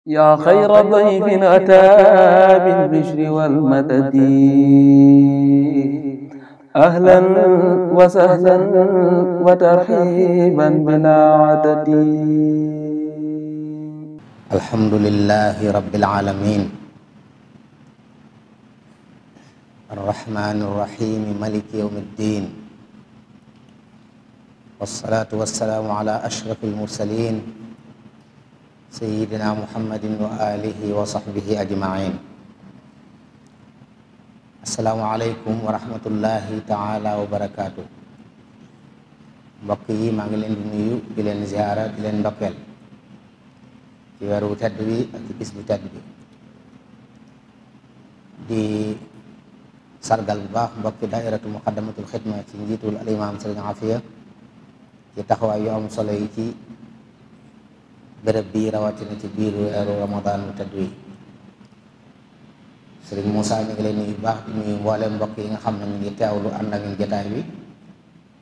yaa xayra dayfin ataa bil bishri wal madadi ahlan wa sahlan wa tarhiiban bilaa adadi. alhamdulillahi rabbil aalamiin arrahmaanir rahiim maaliki yawmid diin wassalaatu wassalaamu alaa ashrafil mursaliin sayyidina muhammadin wa aalihi wa sahbihi ajmaiin. assalaamu aleykum wa rahmatullahi taala wa barakaatu. mbokk yi maa ngi leen di nuyu di leen ziyaara di leen ndokkeel ci weeru tedd bi ak ci bis bu tedd bi, di sargal bu baax mbokki daairatu muqaddamatul xidma ci njiitul al imaam sëriñ Afiya ci taxawaay yu am solo yi ci bërëb bi rawatina ci biir weeru ramadaan bu tedd wi. sëriñ Moussa ñu ngi leen nuyu bu baax di nuyu mboolem mbokk yi nga xam ne ñu ngi teewlu ànd ak ñun jotaay bi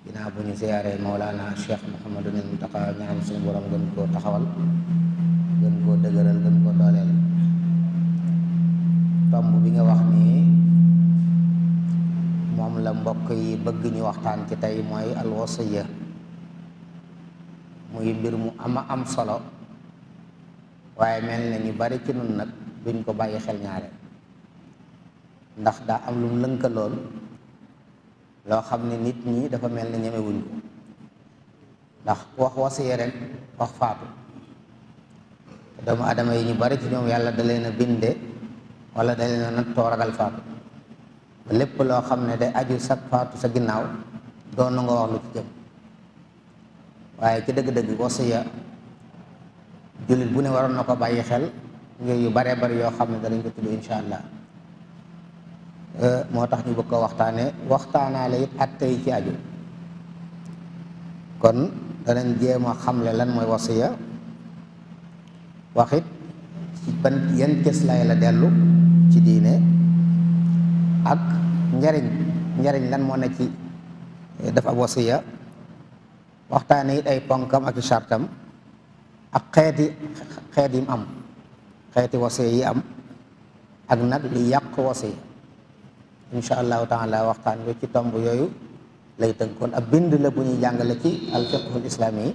ginnaaw bu ñu ziyaaree Mawlana Cheikh Mouhamadou Mountakha ñaan suñu borom gën koo taxawal, gën koo dëgëral, gën koo dooleel. tomb bi nga wax nii moom la mbokk yi bëgg ñu waxtaan ci tey mooy alwasiya, muy mbir mu am solo waaye mel na ñu bari ci nun nag duñ ko bàyyi xel ñaare, ndax daa am lu mu lënkalool loo xam ne nit ñi dafa mel ne ñemewuñ ko. ndax wax wasiya rek wax faatu, doomu adama yi ñu bari ci ñoom yàlla da leen a binde wala da leen a nattoo ragal faatu ba lépp loo xam ne day aju sa faatu sa ginnaaw doon na nga wax lu ci jëm. waaye ci dëgg-dëgg wasiya jullit bu ne waroon na ko bàyyi xel ngir yu baree bari yoo xam ne danañ ko tudd insha allah. moo tax ñu bëgg ko waxtaanaale it atte yi ci aju. kon danañ jéem a xamle lan mooy wasiya, waxit ci ban yan cëslaay la dellu ci diine, ak njariñ lan moo ne ci def ab wasiya, waxtaane it ay ponkam ak i sartam ak xeet yim am, xeeti wasiya yi am ak nag li yàq wasiya. insha allahu taala waxtaan wi ci tomb yooyu lay tënkoon. ab bind la bu ñuy jàngale ci alfiqhul islaami yi,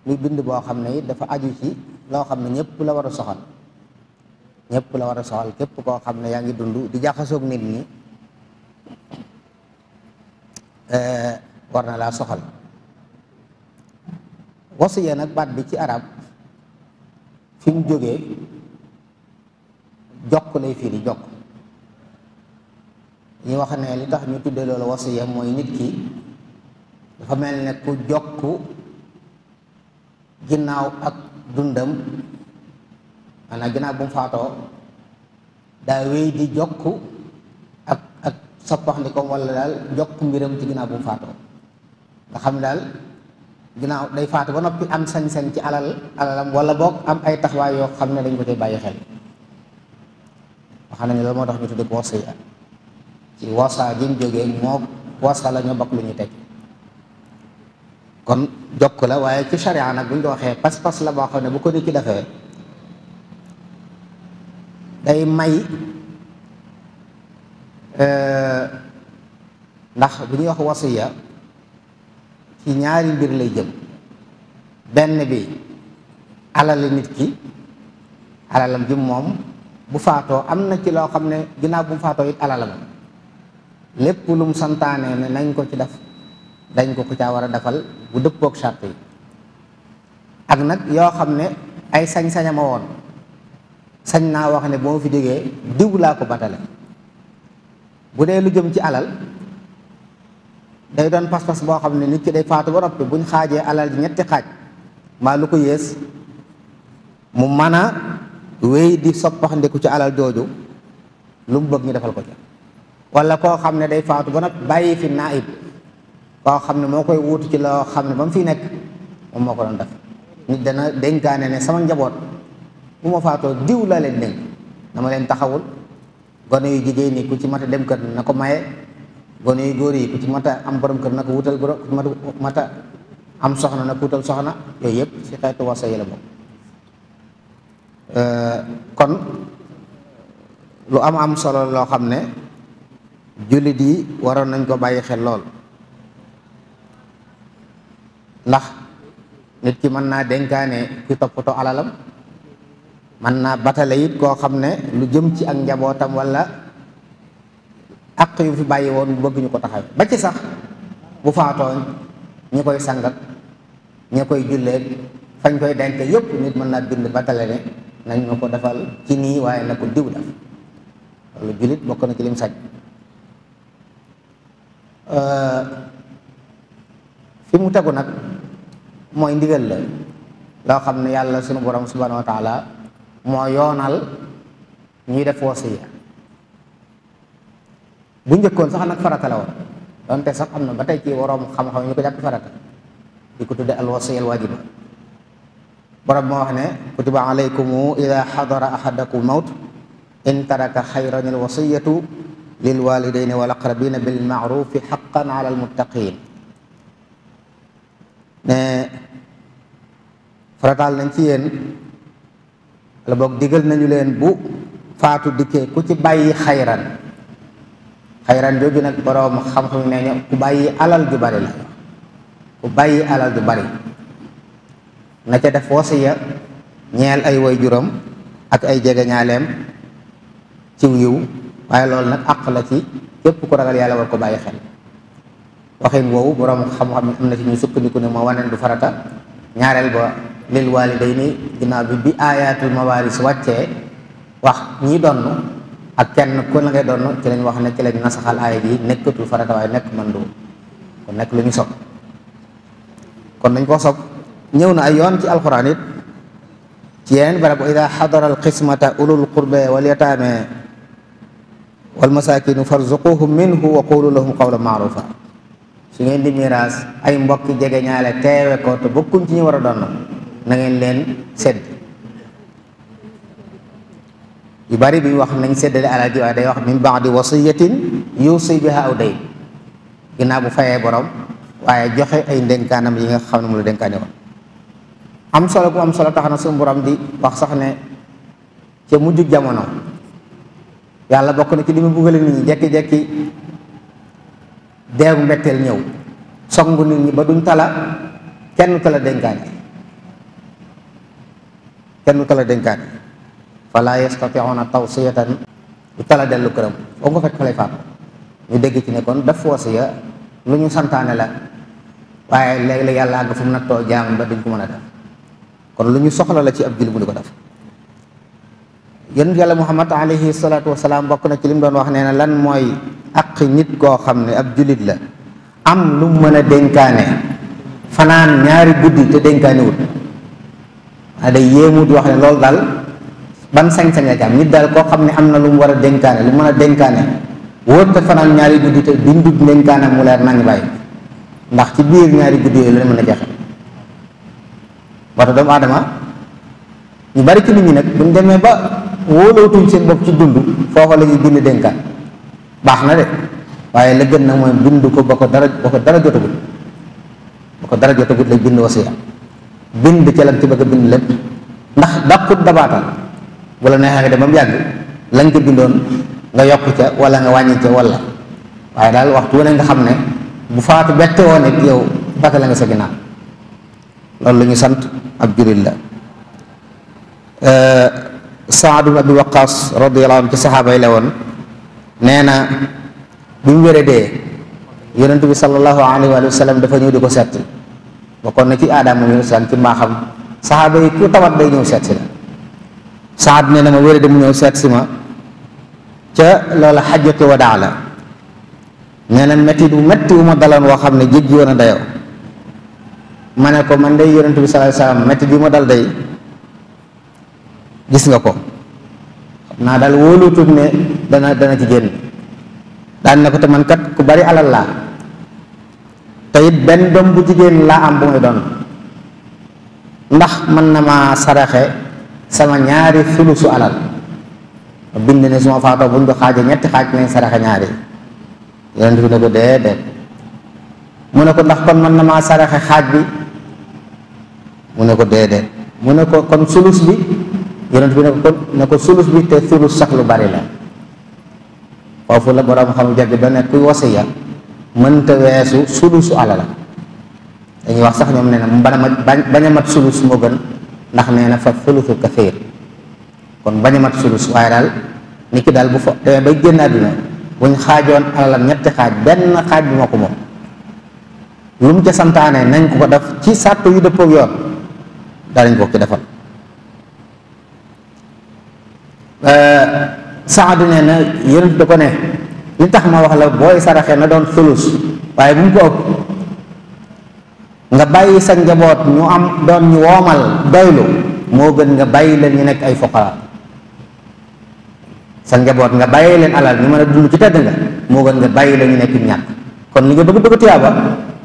muy bind boo xam ne it dafa aju ci loo xam ne ñëpp la war a soxal, ñëpp la war a soxal. képp koo xam ne yaa ngi dund di jaxasoog nit ñi war na laa soxal. wasiya nag baat bi ci arab fi mu jógee jokk lay firi, jokk. ñu wax ne li tax ñu tuddee loolu wasiya mooy nit ki dafa mel ne ku jokk ginnaaw ak dundam, maanaam ginnaaw bu mu faatoo daa wéy di jokk ak soppaxndikoom wala daal jokk mbiram ci ginnaaw bu mu faatoo. nga xam ne daal ginnaaw day faatu ba noppi am sañ-sañ ci alalam wala boog am ay taxawaay yoo xam ne dañ ko tey bàyyi xel. wax nañu loolu moo tax ñu tuddee ko wasiya. ci wasa ji mu jógee moo wasa la ñoo bokk lu ñuy teg. kon jokk la, waaye ci sharia nag bu ñu ko waxee pas-pas la boo xam ne bu ko nit ki defee day may ndax bu ñuy wax wasiya ci ñaari mbir lay jëm. benn bi alali nit ki, alalam jëm moom bu faatoo am na ci loo xam ne ginnaaw bu mu faatoo it alalam lépp lu mu santaane ne nañ ko ci def dañ ko caa war a defal bu dëppook sart yi. ak nag yoo xam ne ay sañ-sañama woon, sañ naa wax ne boo fi jógee diw laa ko batale. bu dee lu jëm ci alal day doon pas-pas boo xam ne nit ki day faatu ba noppi buñ xaajee alal ji ñetti xaaj maa lu ko yées mu mën a wéy di soppaxndiku ci alal jooju lu mu bëgg ñu defal ko ca. wala koo xam ne day faatu ba noppi bàyyi fi naib, koo xam ne moo koy wuutu ci loo xam ne ba mu fi nekk moom moo ko doon def. nit dana dénkaane ne sama njaboot bu ma faatoo diw la leen dénk, dama leen taxawul. gone yu jigéen ñi ku ci mat a dem kër na ko maye, gone yu góor yi ku ci mat a am borom kër na ko wutal borom, ku ci mat a am soxna na ko wutal soxna. yooyu yëpp ci xeetu wasa yi la bokk. kon lu am solo loo xam ne jullit yi waroon nañ ko bàyyi xel lool, ndax nit ki mën naa dénkaane ki toppatoo alalam, mën naa batale it koo xam ne lu jëm ci ak njabootam wala àq yu fi bàyyi woon bu bëgg ñu ko taxaw ba ci sax bu faatoo ñi koy sangat ñi koy julleeg fañ koy denc yépp nit mën naa bind batale ne nañ ma ko defal ci nii waaye na ko diw def. loolu jullit bokk na ci lim sañ. fi mu tegu nag mooy ndigal la loo xam ne yàlla sunu borom subhanahu wa taala moo yoonal ñuy def wasiya. bu njëkkoon sax nag farata la woon donte sax am na ba tey ci waroom xam-xam ñu ko jàpp farata di ko tudde al wasiya al wajiba. borom moo wax ne kutiba alaykum ida xadara ahadakum mawt in taraka xayran al wasiyatu lil walidayni wal aqrabina bil maarufi xaqan ala al muttaqin. ne farataal nañ ci yéen la boog digal nañu leen bu faatu dikkee ku ci bàyyi xayran jooju nag boroom xam-xam ne ñu ku bàyyi alal ju bari la, ku bàyyi alal ju bari na ca def wasiya ñeel ay waajuram ak ay jegeñaaleem ciw yiw, waaye loolu nag àq la ci képp ku ragal yàlla war ko bàyyi xel. waxin woowu boroom xam-xam am na ci ñu sukkandiku ne moo waneen du farata. ñaareel ba lil waalidayni ginnaaw bi aayatul mawaaris wàccee wax ñi donn ak kenn ku la ngay donn ci lañ wax ne ci lañ nasaxal aaya ji nekkatul farata waaye nekk man du kon nekk lu ñu sopp kon dañ koo sopp. ñëw na ay yoon ci alquran it ci yeneen barab wa ida xadara alqismata ulul qurbe wal yataame wal masakinu farzuquhum minhu wa qulu lahum qawlan maarufa. su ngeen di miraas ay mbokki jege ñaale teewe ko te bokkuñ ci ñu war a doon na ngeen leen sedd. yu bari bi wax nañ seddale alal ji waaye day wax min ba'di wasiyatin yusi biha aw dayn ginnaaw bu fayee borom waaye joxe ay ndénkaanam yi nga xam ne mu la dénkaane woon. am solo bu am solo tax na suñu borom di wax sax ne ca mujjug jamono yàlla bokk na ci li mu bugale nit ñi jekki-jekki deegu mbetteel ñëw songu nit ñi ba duñ tala kenn tala dénkaane fala yastati'una tawsiyatan du tala dellu këram foo nga fekk fa lay faatu. ñu dégg ci ne kon def wasiya lu ñu santaane la waaye léeg-léeg yàlla àgg fu mu nattoo jaam ba duñ ko mën a def kon lu ñu soxla la ci ab jullit bu di ko def. yonent yàlla Muhammad alayhi salaatu wasalaam bokk na ci li mu doon wax nee na lan mooy ak nit koo xam ne ab jullit la am lu mu mën a dénkaane fanaan ñaari guddi te dénkaane wut waaye day yéemu di wax ne loolu daal ban sañ-sañ la ci am nit daal koo xam ne am na lu mu war a dénkaane lu mën a dénkaane wóor te fanaan ñaari guddi te bindut dénkaane mu leer nañ bàyyi ndax ci biir ñaari guddi yooyu la mën a jeexal. wata doomu aadama ñu bari ci nit ñi nag buñ demee ba wóolootuñ seen bopp ci dund foofa la ñuy bind dénkaan baax na de waaye la gën nag mooy bind ko ba ko dara jotagut lay bind wasiya bind ca lam ci bëgg a bind lépp ndax dàqut dabaatal bu la neexee nga dem ba mu yàgg lañ ko bindoon nga yokk ca wala nga wàññi ca wala waaye daal waxtu wane nga xam ne bu faatu bette woon it yow bàtta la nga sa ginnaaw loolu la ñu sant ab jullit la. Saad ibn Abi Waqaas radiyallahu anhu ci saxaaba yi la woon nee na bi mu wéradee yonent bi sallallahu alayhi wa sallam dafa ñëw di ko seet bokkoon na ci aadaam moom yonent ci mbaaxam saxaaba yi ku tawat day ñëw seet si la. Saad nee na ma wérade mu ñëw seet si ma ca loola xajjatu wadaa la nee na métti bu métti wu ma daloon woo xam ne jéggi woon a dayoo ma ne ko man day yonent bi sallallahu alayhi wa sallam métti bi ma dal day gis nga ko xam naa daal wóoluutut ne dana ci génn daan na ko te man kat ku bari alal laa te it benn doom bu jigéen laa am bu may doon ndax mën na maa saraxe sama ñaari fulusu alal bind ne su ma faatoo buñ ko xaaje ñetti xaaj nañ saraxe ñaari yonent bi ne ko déedéet mu ne ko ndax kon mën na maa saraxe xaaj bi mu ne ko déedéet mu ne ko kon sulus bi yonent bi ne ko sulus bi te sulus sax lu bari la foofu la borom xam jagg ba ne kuy wasiya mënta weesu sulusu alal dañuy wax sax ñoom nee na mu bañ a mat sulus moo gën ndax nee na fa sulusu kasiir kon bañ a mat sulus waaye daal nit ki daal bu fa demee bay génn àdduna buñ xaajoon alalam ñetti xaaj benn xaaj bi moo ko moom lu mu ca santaane nañ ko def ci sàtt yu dëppoog yoon danañ ko ki defal Saad nee na yonent da ko ne li tax ma wax la booy saraxe na doon sulus waaye bu mu ko ëpp nga bàyyi sa njaboot ñu am doon ñu woomal doylu moo gën nga bàyyi leen ñu nekk ay fuqara sa njaboot nga bàyyi leen alal ñu mën a dund ci tedd nga moo gën nga bàyyi leen ñu nekk ñàkk kon li nga bëgg tiyaaba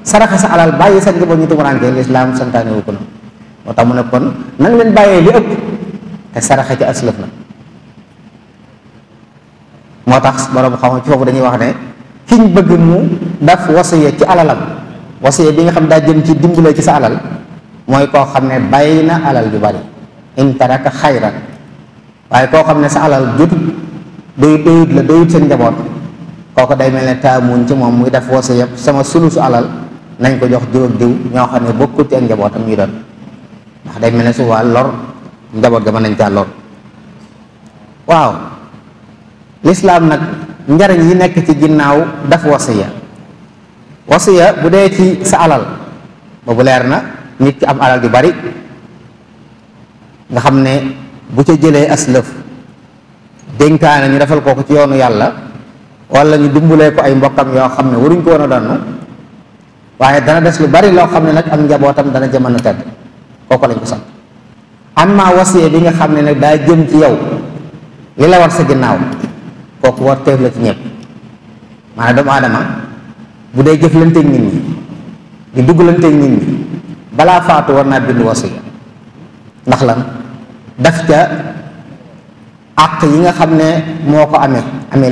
saraxe sa alal bàyyi sa njaboot ñu tumuraanke lislaam santaane wu ko na moo tax mu ne kon nanga leen bàyyee li ëpp te saraxe ci aslëf na moo tax borom xam ci foofu dañuy wax ne kiñ bëgg mu daf wasiya ci alalam wasiya bi nga xam daa jëm ci dimbale ci sa alal mooy koo xam ne bàyyi na alal ju bari in taraka xayran waaye koo xam ne sa alal jotut doyut seen njaboot kooku day mel ne taamuñ ci moom muy def wasiya sama sulusu alal nañ ko jox diw ak diw ñoo xam ne bokkut ci ak njabootam ñuy doon ndax day mel ne souvent lor njaboot ga mën nañ caa lor waaw lislaam nag njariñ yi nekk ci ginnaaw daf wasiya bu dee ci sa alal boobu leer na nit ki am alal ju bari nga xam ne bu ca jëlee aslëf dénkaane ñu defal ko ci yoonu yàlla wala ñu dimbalee ko ay mbokkam yoo xam ne waruñ ko woon a donn waaye dana des lu bari loo xam ne nag ak njabootam dana jamono tedd kooku lañ ko sant amma wasiya bi nga xam ne nag daa jëm ci yow li la war sa ginnaaw kooku war teef la ci ñëpp maanaam doomu aadama bu dee jëflanteeg nit ñi di duggalanteeg nit ñi balaa faatu war naa bind wasiya ndax lan daf ca àq yi nga xam ne moo ko ameel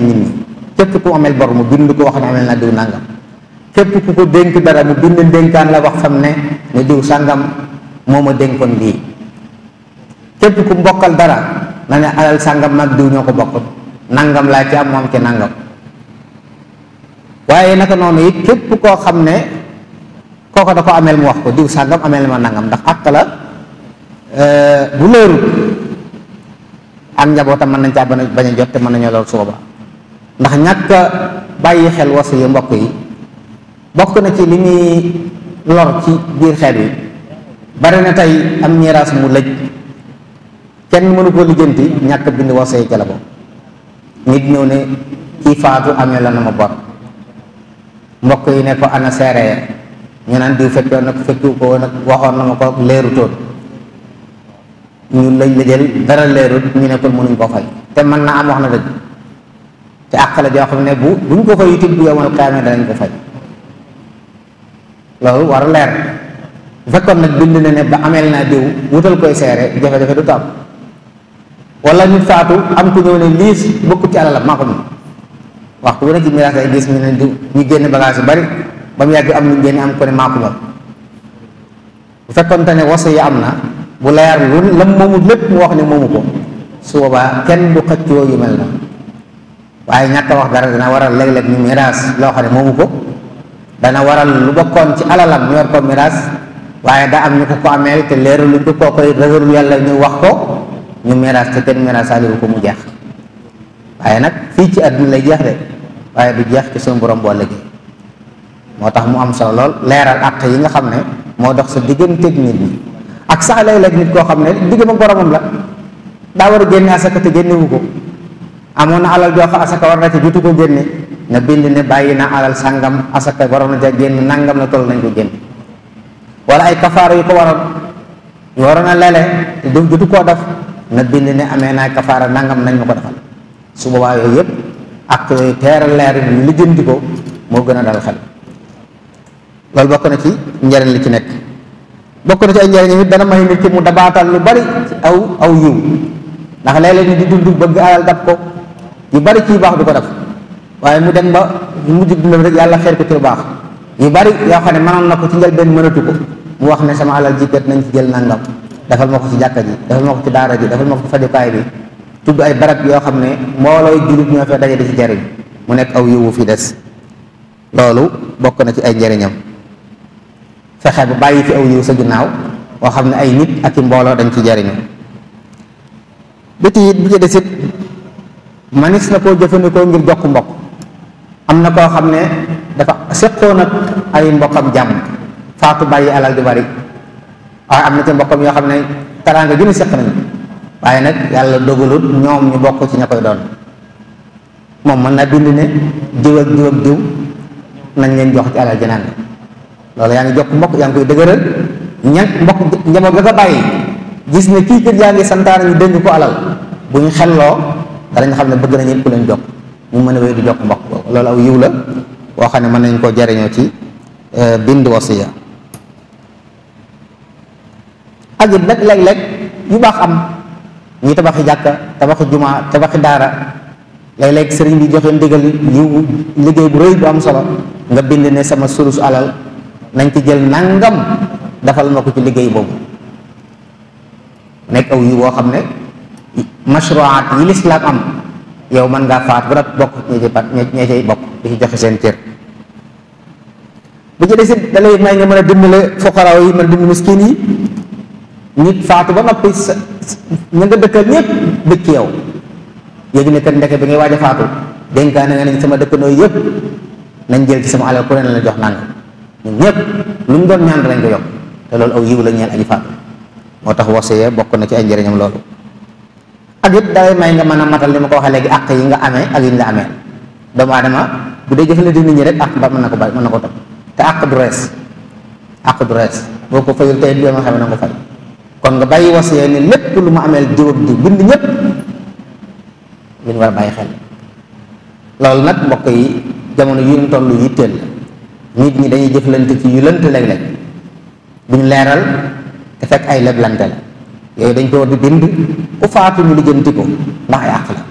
nit ñi képp ku ameel bor mu bind ko wax ne ameel na diw nàngam képp ku ko dénk dara mu bind dénkaan la wax fam ne diw sàngam moo ma dénkoon lii képp ku mbokkal dara na ne alal sàngam mag diw ñoo ko bokk nangam laa ci am moom ci nangam waaye naka noonu it képp koo xam ne kooko da ko ameel mu wax ko diw sàngam ameel ma nangam ndax àq la bu leerut ak njabootam mën nañ caa bañ a jot te mën nañoo lool sooba ndax ñàkk a bàyyi xel wasiya mbokk yi bokk na ci li muy lor ci biir xeet wi bari na tey am ñeeraas mu lëj kenn mënu koo lijjanti ñàkk bind wasiya ca la ko nit ñëw ne kii faatu amee la na ma bor mbokk yi ne ko ana seere ñu naan diw fekkoon nag fekkiwu ko nag waxoon na ma ko leerutoon ñu lañ la jël dara leerut ñu ne ko mënuñ koo fay te mën naa am wax na dëgg te àq la joo xam ne buñ ko fay itam bu yomal xiyaama danañ ko fay loolu war a leer bu fekkoon nag bind na ne ba ameel naa diw wutal koy seere jafe-jafe du am wala nit faatu am ku ñëw ne liis bokkut ci alalam maa ko moom waxtu bu ne ci miraas ay gis ñu ne diw ñu génn bagage yu bari ba mu yàgg am lu génne am ko ne maa ko moom bu fekkoon te ne wasiya am na bu leer lu lam moomu lépp mu wax ne moomu ko su boobaa kenn du xëccoo yu mel noonu waaye ñàkk a wax dara dana waral léeg-léeg ñu miraas loo xam ne moomu ko dana waral lu bokkoon ci alalam ñu war ko miraas waaye da am ñu ko ameel te leeral luñ ko koy rëgërul yàlla ñu wax ko ñu miraas te kenn miraas aliwu ko mu jeex waaye nag fii ci àdduna lay jeex de waaye du jeex ci suñu borom boo liggéey moo tax mu am solo lool leeral àq yi nga xam ne moo dox sa digganteeg nit ñi ak sax léeg-léeg nit koo xam ne diggam ak boromam la daa war a génne asaka te génnewu ko amoon na alal joo xam asaka war na ci jutu ko génne nga bind ne bàyyi na alal sàngam asaka waroon na ja génn nangam la toll nañ ko génne wala ay kafaara yu ko waroon a lele te du jutu koo def nga bind ne amee naa kafaara nangam nañ ma ko defal su boobaa yooyu yëpp ak yooyu teeral leer ñu lijjanti ko moo gën a dal xel loolu bokk na ci njariñ li ci nekk bokk na ci ay njariñ it dana may nit ki mu dabaatal lu bari ci aw yiw ndax léeg-léeg ni di dund bëgg alal dab ko yu bari ci baax du ko def waaye mu dem ba mujj dundam rek yàlla xeer ko ci lu baax yu bari yoo xam ne mënoon na ko ci njëlbeen mënatu ko mu wax ne sama alal jikkat nañ ci jël nangam defal ma ko ci jàkka ji, defal ma ko ci daara ji, defal ma ko ci fajukaay bi, tudd ay barab yoo xam ne mboolooy jullit ñoo fee daje di ci jariñ mu nekk aw yiwu fi des. loolu bokk na ci ay njariñam. fexe ba bàyyi fi aw yiw sa ginnaaw boo xam ne ay nit ak i mbooloo dañ ci jariñu. biti it bi ci desit manis na koo jëfandikoo ngir jokk mbokk. am na koo xam ne dafa seqoon ak ay mbokkam jàmm faatu bàyyi alal di bari, waaye am na ci mbokkam yoo xam ne teraanga gën a seq nañu, waaye nag yàlla dogalut ñoom ñu bokk ci ña koy doon. moom mën naa bind ne diw ak diw ak diw nañ leen jox ci alal janaan loolu yaa ngi jokk mbokk, yaa ngi koy dëgëral. mbokk njaboot ga ko bàyyi gis ne kii kër yaa ngi santaane ñu dénk ko alal, bu ñu xelloo danañ xam ne bëgg nañu ku leen jokk, ñu mën a wéy di jokk mbokk boobu. loolu aw yiw la boo xam ne mën nañ koo jariñoo ci bind wasiya. ak it nag léeg-léeg yu baax am, ñuy tabaxi jàkka, tabaxi jumaa, tabaxi daara, léeg-léeg sëriñ bi joxe ndigal yiw liggéey bu rëy bu am solo, nga bind ne sama sulusu alal nañ ci jël nangam defal ma ko ci liggéey boobu. nekk aw yiw boo xam ne mashruwaat yi lislaam am yow mën ngaa faat ba bokk ñee cay bokk di ci joxe seen cër. bu ci desit da lay may nga mën a dimbale fuqaraaw yi, mën a dimbale miskin yi. nit faatu ba noppi sa ña nga dëkkal ñëpp bëgg ci yow, yéegi ne kat ndeke bi ngay waaj a faatu dénkaane nga ne sama dëkkandoo yëpp nañ jël ci sama alal ku ne la jox nangam, ñun ñëpp lu ñu doon ñaan lañ ko yokk, te loolu aw yiw la ñeel aji faatu. moo tax wasiya bokk na ci ay njëriñam loolu. ak it dalay may nga mën a matal li ma ko waxee léegi àq yi nga amee ak yi ñu la amee. doomu aadama bu dee jëfandikoo nit ñi rek àq ba mën na ko bàyyi, mën na ko topp, te àq du rees, àq du rees boo ko fayul tey bi ma xam ne na ko fay. kon nga bàyyi wasiya ne lépp lu ma ameel diw ak diw bind ñëpp li ñu war a bàyyi xel. loolu nag mbokk yi jamono yu ñu toll yitteel la, nit ñi dañuy jëflante ci yu lënt léeg-léeg duñ leeral te fekk ay leblante la, yooyu dañ ko war di bind ku faatu ñu lijjanti ko ndax ay àq la.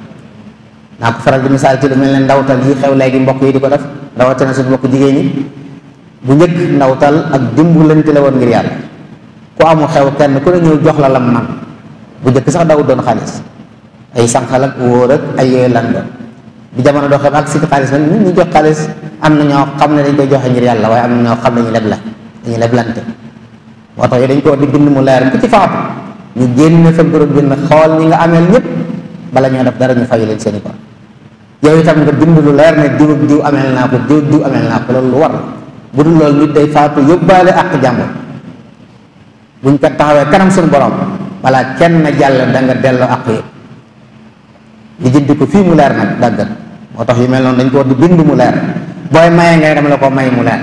naa ko faral di misaal ci lu mel ne ndawtal yi xew léegi mbokk yi di ko def, rawatina suñu mbokk jigéen ñi. bu njëkk ndawtal ak dimbalante la woon ngir yàlla, ku amul xew kenn ku ne ñëw jox la lam man. bu njëkk sax dawut doon xaalis, ay sànqal ak wóor ak ay yooyu lan doon. bi jamono doxee ak si xaalis nag nit ñi jox xaalis am na ñoo xam ne dañ koy joxe ngir yàlla, waaye am na ñoo xam ne ñu leb la dañuy leblante. moo tax yooyu dañ ko war di bind mu leer ku ci faatu ñu génne fa gërëm bind xool ñi nga ameel ñëpp bala ñoo def dara ñu fayu leen seeni ko. yow itam nga bind lu leer ne diw ak diw ameel naa ko, diw ak diw ameel naa ko, loolu lu war la. bu dul loolu nit day faatu yóbbaale àq jàmbur, buñ ko taxawee kanam suñu borom balaa kenn jàll da nga delloo àq yëpp. li jëndi ko fii mu leer nag dàggat. moo tax yu mel noonu dañ ko war di bind mu leer, booy maye ngay dama la ko may mu leer,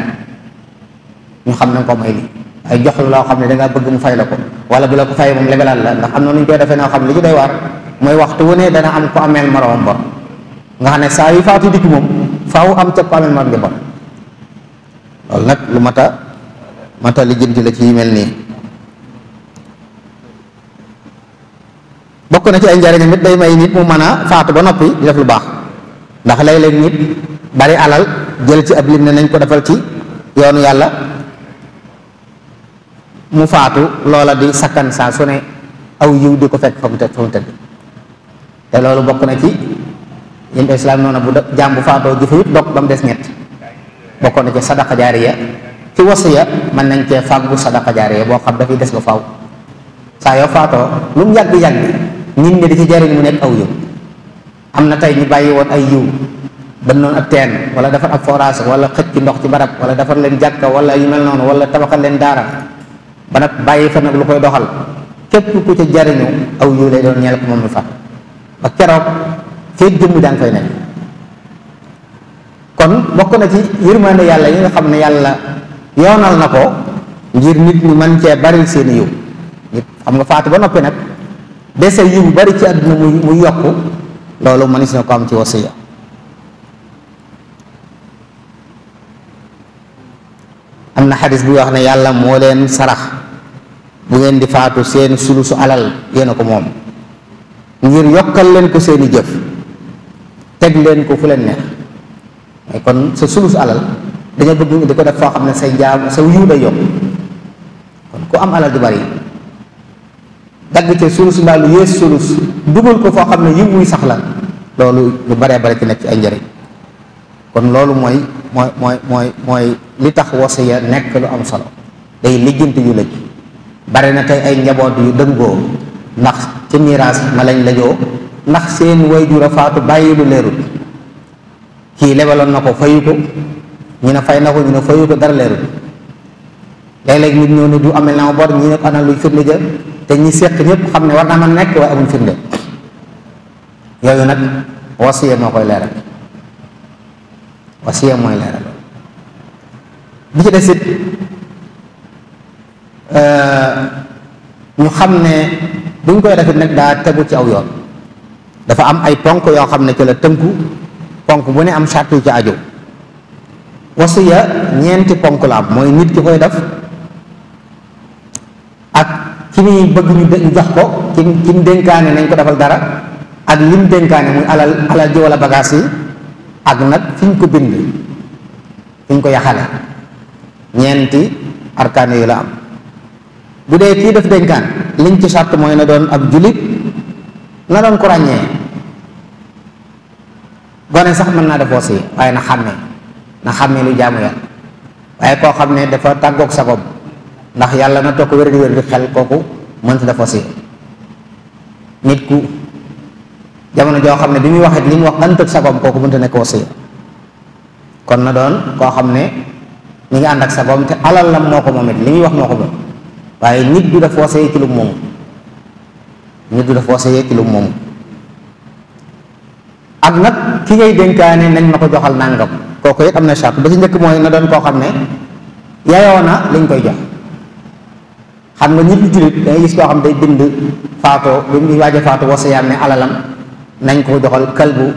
ñu xam nañ ko may lii. ay jox la loo xam ne dangaa bëgg mu fay la ko, wala bu la ko fay moom lebelaat la, ndax am na nu ñu koy defee noo xam ne li ci doy waar mooy waxtu wu ne dana am ko ameel moroomam bor, nga xam ne saa yu faatu dikk moom faaw am ca ko ameel moroom di bor. loolu nag lu mata lijjanti la ci yu mel nii. bokk na ci ay njariñam it day may nit mu mën a faatu ba noppi di def lu baax, ndax léeg-léeg nit bari alal jël ci ab lim ne nañ ko defal ci yoonu yàlla, mu faatu loola di sakkan saa su ne aw yiw di ko fekk fa mu tëdd. te loolu bokk na ci yéen islam noonu bu jaam bu faatoo jëfe yëpp dog ba mu des ñett. bokk na ci sadaqa jaariya, ci wasiya mën nañ cee fàggu sadaqa jaariya boo xam dafay des ba faaw. saa yoo faatoo lu mu yàgg-yàgg nit ñi di ci jariñ mu nekk aw yiw. am na tey ñu bàyyi woon ay yiw bënnoon ab teen wala defar ab forage wala xëcc ci ndox ci barab wala defar leen jàkka wala yu mel noonu wala tabaxal leen daara ba nag bàyyi fa nag lu koy doxal, képp ku ca jariñu aw yiw lay doon ñeel ko moom mi faat ba keroog feeg jëmm daan fay nekk. kon bokk na ci yërmande yàlla yi nga xam ne yàlla yoonal na ko ngir nit ñi mën cee bari seeni yiw. nit xam nga faatu ba noppi nag dese yiw bari ci àdduna muy yokku, loolu mënees na ko am ci wasiya. am na xadis bi wax ne yàlla moo leen sarax bu ngeen di faatu seen sulusu alal yéen a ko moom, ngir yokkal leen ko seeni jëf teg leen ko fu leen neex. mais kon sa sulusu alal dañoo bëgg di ko def foo xam ne say jaam sa yiw day yokk. kon ku am alal du bari dagg ca sulus mbaa lu yées sulus dugal ko foo xam ne yiw wuy sax la loolu lu baree bare ci nekk ci ay njëriñ. kon loolu mooy li tax wasiya nekk lu am solo, day lijjanti yu lëj. bare na tey ay njaboot yu dëngoo ndax ci miraas ma lañ lajoo ndax seen waajur a faatu bàyyi lu leerul. kii lebaloon na ko fayu ko, ñu ne fay na ko, ñu ne fayu ko, dara leerul. léeg-léeg nit ñëw ne du amel na ma bor, ñi ne ko ana luy firnde ja, te ñi seq ñëpp xam ne war na ma nekk waaye amul firnde. yooyu nag wasiya moo koy leeral, wasiya mooy leeral. bi ci des it ñu xam ne buñ koy defit nag daa tegu ci aw yoon, dafa am ay ponk yoo xam ne ci la tënku, ponk bu ne am sart yu ci aju. wasiya ñeenti ponk la am, mooy nit ki koy def ak ki muy bëgg ñu jox ko, ki mu dénkaane nañ ko defal dara, ak lim dénkaane muy alal ji wala bagaas yi, ak nag fi ñu ko bind, fi ñu ko yaxale. ñeenti arkaan yu la am. bu dee kii def dénkaan liñ ci sart mooy na doon ab julit, na doon ko ràññee. gone sax mën naa def wasiya waaye na xàmmee lu jaamu yàlla. waaye koo xam ne dafa tàggoog sagom ndax yàlla na toog wér di xel, kooku mënta def wasiya. nit ku jamono joo xam ne bi muy waxee li mu wax ànd ak sagom, kooku mënta nekk wasiya. kon na doon koo xam ne mi ngi ànd ak sagom te alal lam moo ko moom it li muy wax moo ko moom. waaye nit du def wasiya ci lu moomu, nit du def wasiya ci lu moomu. ak nag ki ngay dénkaane nañ ma ko joxal nàngam, kooku it am na charte. ba ci njëkk mooy na doon koo xam ne yayoo na liñ koy jox. xam nga nit lu jullit dangay gis koo xam day bind faatoo bi mu waaj a faatu wasiyaam ne alalam nañ ko joxal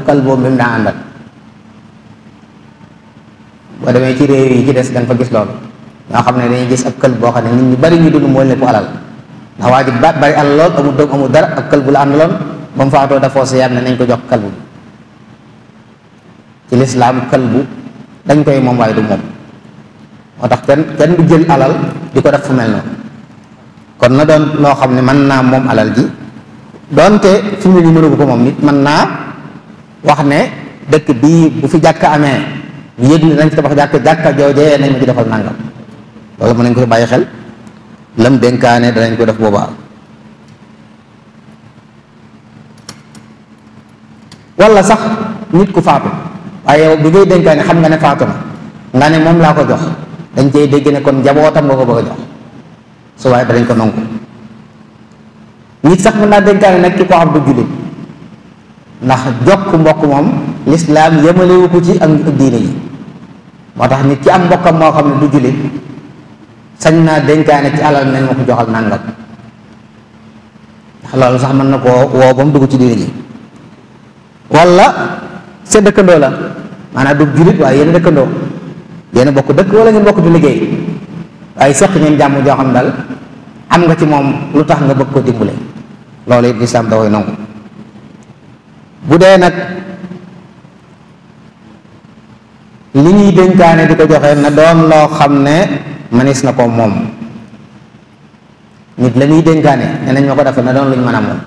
kalboom bi mu daa àndal. boo demee ci réew yi ci des da nga fa gis loolu, ñoo xam ne dañuy gis ab kël boo xam ne nit ñu bari ñu dund moo leen ko alal, ndax waa ji bari alal lool, amul doom amul dara, ab kël bu la àndaloon ba mu faatoo dafa wasiyaam ne nañ ko jox kalbu bi. ci lislaam kalbu dañ koy moom waaye du moom, moo tax kenn du jël alal di ko def fu mel noonu. kon na doon loo xam ne mën naa moom alal ji, doonte fi mu ne nii mënu ko moom nit mën naa wax ne dëkk bii bu fi jàkka amee ñu yëg ne dañ ci tabax jàkka joojee nañ ma ci defal nangam. loolu mën nañ ko bàyyi xel, lam dénkaane danañ ko def boobaa. wala sax nit ku faatu waaye yow bi ngay dénkaane xam nga ne faatu na nga ne moom laa ko jox, dañ cey dégg ne kon njabootam nga ko bëgg a jox, su waaye danañ ko nangu. nit sax mën naa dénkaane nag ki koo xam du jullit, ndax jokk mbokk moom lislaam yemalewu ko ci ak diine yi. moo tax nit ci am mbokkam moo xam ne du jullit sañ naa dénkaane ci alal nañ ma ko joxal nàngam, ndax loolu sax mën na koo woo ba mu dugg ci diine ji. wala sa dëkkandoo la, maanaam du jullit waaye yéen dëkkandoo, yéen bokk dëkk wala ngeen bokk di liggéey, waaye seq ngeen jàmm joo xam dal am nga ci moom lu tax nga bëgg ko dimbale, loolu it lislaam da koy nangu. bu dee nag li ñuy dénkaane di ko joxe na doon loo xam ne manis na ko moom. nit la ñuy dénkaane ne nañ ma ko defal na doon luñ mën a moom.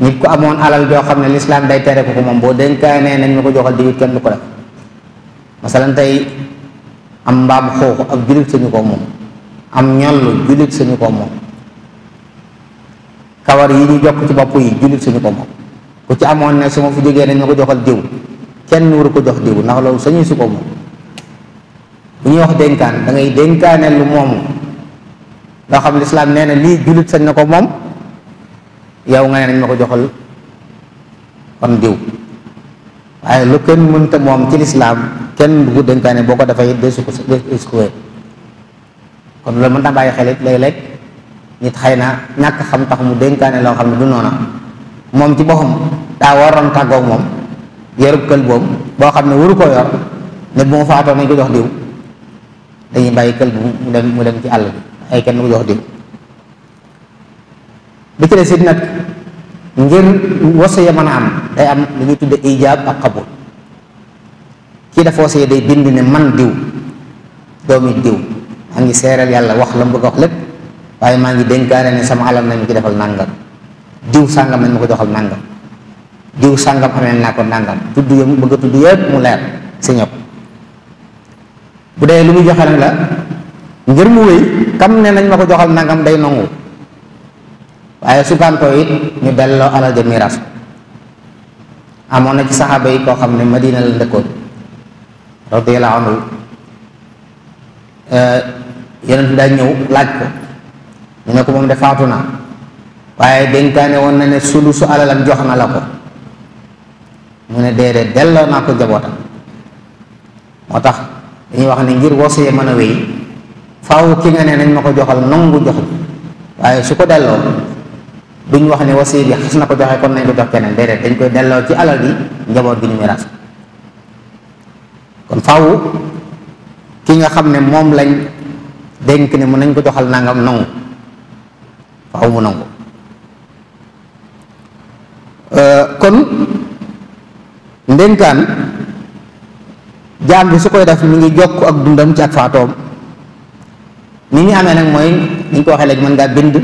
nit ku amoon alal joo xam ne lislaam day tere ko moom, boo dénkaanee nañ ma ko joxal diwit kenn du ko def. masalan tey am mbaam xooxu ak jullit sañu ko moom, am ñollu jullit sañu ko moom, kawar yi ñu jokk ci bopp yi jullit sañu ko moom. ku ci amoon ne su ma fi jógee nañ ma ko joxal diw, kenn waru ko jox diw, ndax loolu sañu su ko moom. bu ñuy wax dénkaan da ngay dénkaane lu moomu loo xam lislaam nee na lii jullit sañ na ko moom, yow nga ne nañ ma ko joxal kon diw. waaye lu kenn mënta moom ci lislaam kenn du ko dénkaane, boo ko defee desu ko wér. kon loolu mën na bàyyi xel it léeg-léeg nit xëy na ñàkk xam tax mu dénkaane loo xam ne du noona, moom ci boppam daa waroon tàggoog moom yorub kël boobu boo xam ne waru koo yor, ne bu ma faatoo nañ ko jox diw, dañuy bàyyi kël bu mu dem ci àll bi ay kenn du ko jox diw. bi ci des it nag ngir wasiya mën a am day am lu ñuy tudde ijaab ak qabul. kii dafa wasiya day bind ne man diw doomi diw maa ngi seeral yàlla wax la mu bëgg a wax lépp, waaye maa ngi dénkaane ne sama alal nañ ma ci defal nàngam, diw sàngam nañ ma ko joxal nàngam, diw sàngam amee naa ko nàngam, tudd yo bëgg a tudd yëpp mu leer si ñëpp. bu dee lu muy joxe nag la ngir mu wéy kam ne nañ ma ko joxal nàngam day nangu, waaye su gàntoo it ñu delloo alal ja miraas. amoon na ci saxaaba yi koo xam ne Madina la dëkkoon radiyallahu anhu, yonent bi daa ñëw laaj ko, ñu ne ko moom de faatu na waaye dénkaane woon na ne sulusu alalam jox na la ko, mu ne déedéet delloo naa ko njabootam. moo tax dañuy wax ne ngir wasiya mën a wéy faaw ki nga ne nañ ma ko joxal nangu jox bi, waaye su ko delloo duñ wax ne wasiya bi xas na ko joxe kon nañ ko jox keneen, déedéet dañ koy delloo ci alal gi njaboot gi ñu miraas. kon faaw ki nga xam ne moom lañ dénk ne mu nañ ko joxal nangam nangu, faaw mu nangu. kon ndénkaan jaam bi su koy def mi ngi jokk ak dundam ci ak faatoom. ni ñu amee nag mooy ni ñu ko waxee léegi mën ngaa bind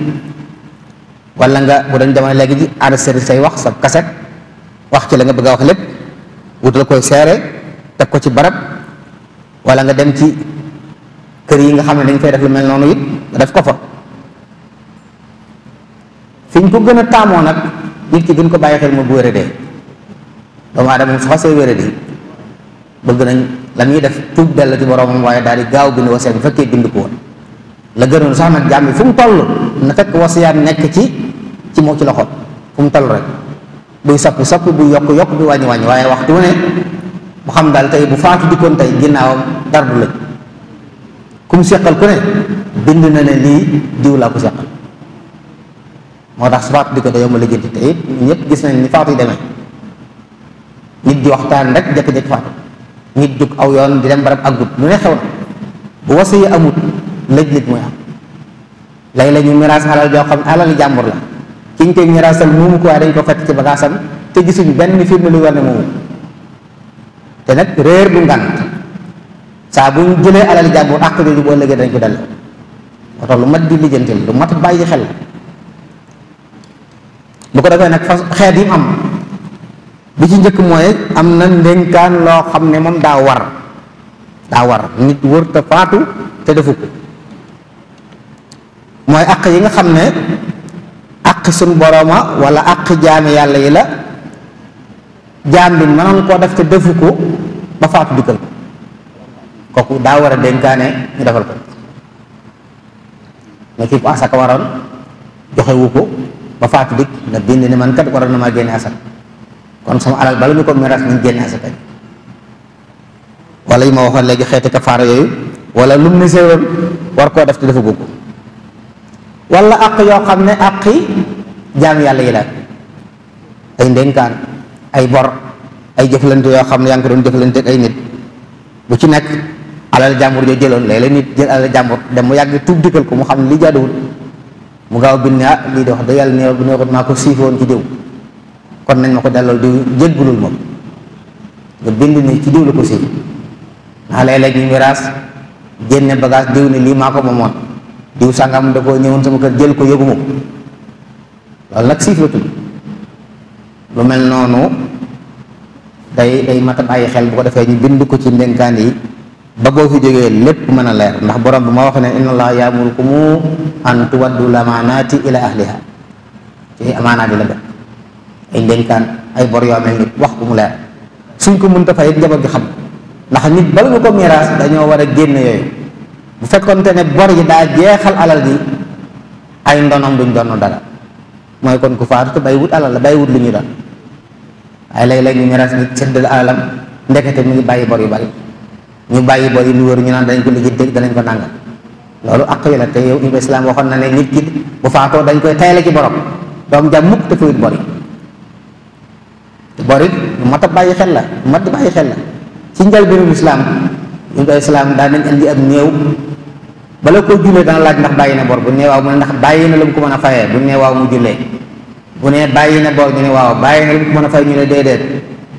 wala nga bu dañ jamono léegi ji enregistré say wax sa kaset wax ci la nga bëgg a wax lépp wutal koy seere teg ko ci barab, wala nga dem ci kër yi nga xam ne dañ fay def lu mel noonu it nga def ko fa. fi ñu ko gën a taamoo nag nit ki gën ko bàyyi xel mu bu wéradee, doomu aadama su xasee wéradee bëgg nañ la ñuy def tuub dellu ci boroomam, waaye daal di gaaw bind wasiya bu fekkee bind ko woon. la gënoon sax nag jaam bi fu mu toll na fekk wasiyaat nekk ci moo ci loxo fu mu toll rek, buy soppi soppi buy yokk yokk bi wàññi wàññi, waaye waxtu wu ne mu xam daal tey bu faatu dikkoon tey ginnaawam dara du lëj. ku mu seqal ku ne bind na ne lii diw laa ko seqal. moo tax su faatu dikkoon te yow ma lijjanti te it ñëpp gis nañ ni faatu yi demee, nit di waxtaan rek jékki-jékki faatu, nit jug aw yoon di dem barab aggut lu ne xew na. bu wasiya amut lëj-lëj mooy am. léeg-léeg ñu miraas alal joo xam ne alali jàmbur la, ki ñu koy miraasal moomu ko waaye dañ ko fekk ci bagaasam te gisuñ benn firnde lu war ne moomu. te nag réer du ngànt, saa bu ñu jëlee alali jàmbur àq jooju boo ëllëgee dañ ko delloo. moo tax lu mat di lijjantil lu mat bàyyi xel. bu ko defee nag fa xeet yi am bi ci njëkk mooy am na ndénkaan loo xam ne moom daa war nit wër te faatu te defu ko. mooy àq yi nga xam ne àq suñ borooma wala àq jaami yàlla yi la, jaam bi mënoon koo def te defu ko ba faatu dikkal ko, kooku daa war a dénkaane ñu defal ko. nga kii ko asaka waroon joxewu ko ba faatu dikk nga bind ne man kat waroon na maa génne asaka, kon sama alal bala ñu ko miraas nañ génne asaka. wala yi ma waxoon léegi xeeti kafaara yooyu, wala lu mu ne séeroon war koo def te defu ko. wala àq yoo xam ne àqi jaam yàlla yi la, ay ndénkaan, ay bor, ay jëflante yoo xam ne yaa ngi ko doon jëflante ak ay nit, bu ci nekk alal jàmbur joo jëloon léeg-léeg nit jël alal jàmbur dem mu yàgg tuub dikkal ko mu xam ne li jaaduwul, mu gaaw bind ne lii de wax dëgg yàlla néew bu neexut maa ko siifoon ci diw, kon nañ ma ko delloo diw jéggulul moom, nga bind ni ci diw la ko siif. ndax léeg-léeg ñu miraas génne bagage diw ne lii maa ko moomoon, diw sàngam da koo ñëwoon sama kër jël ko yóbbu ma ko, loolu nag siif la tudd. lu mel noonu day mat a bàyyi xel. bu ko defee ñu bind ko ci ndénkaan yi ba boo fi jógee lépp mën a leer, ndax borom bi moo wax ne inna allaha ya'murukum an tuwaddu l-amaanaati ila ahliha, ci amaanaat yi la def ay ndénkaan, ay bor yoo mel nit wax ko mu leer. suñ ko mënta fay njaboot gi xam, ndax nit bala nga ko miraas dañoo war a génne yooyu. bu fekkonte ne bor yi daa jeexal alal gi ay ndonom duñ doon dara, mooy kon ku faatu te bay wut alal la, bay wut lu ñu doon. waaye léeg-léeg ñu miraas nit séddale alalam ndekete mi ngi bàyyi bor yu bari, ñu bàyyi bor yi lu wër ñu naan dañ ko liggéey danañ ko nàngal. loolu àq yi la, te yow islam waxoon na ne nit ki bu faatoo dañ koy tayle ci borom, doom jàmm mukk te fayut bor yi. te bor it lu mat a bàyyi xel la, lu mat di bàyyi xel la. ci njëlbéenu islam daa nañ indi ab néew, bala koo jullee dana laaj ndax bàyyi na bor, bu nee waaw mu ne ndax bàyyi na lu mu ko mën a fayee, bu nee waaw mu jullee. bu nee bàyyi na bor ñu ne waaw bàyyi na lu mu ko mën a fay ñu ne déedéet,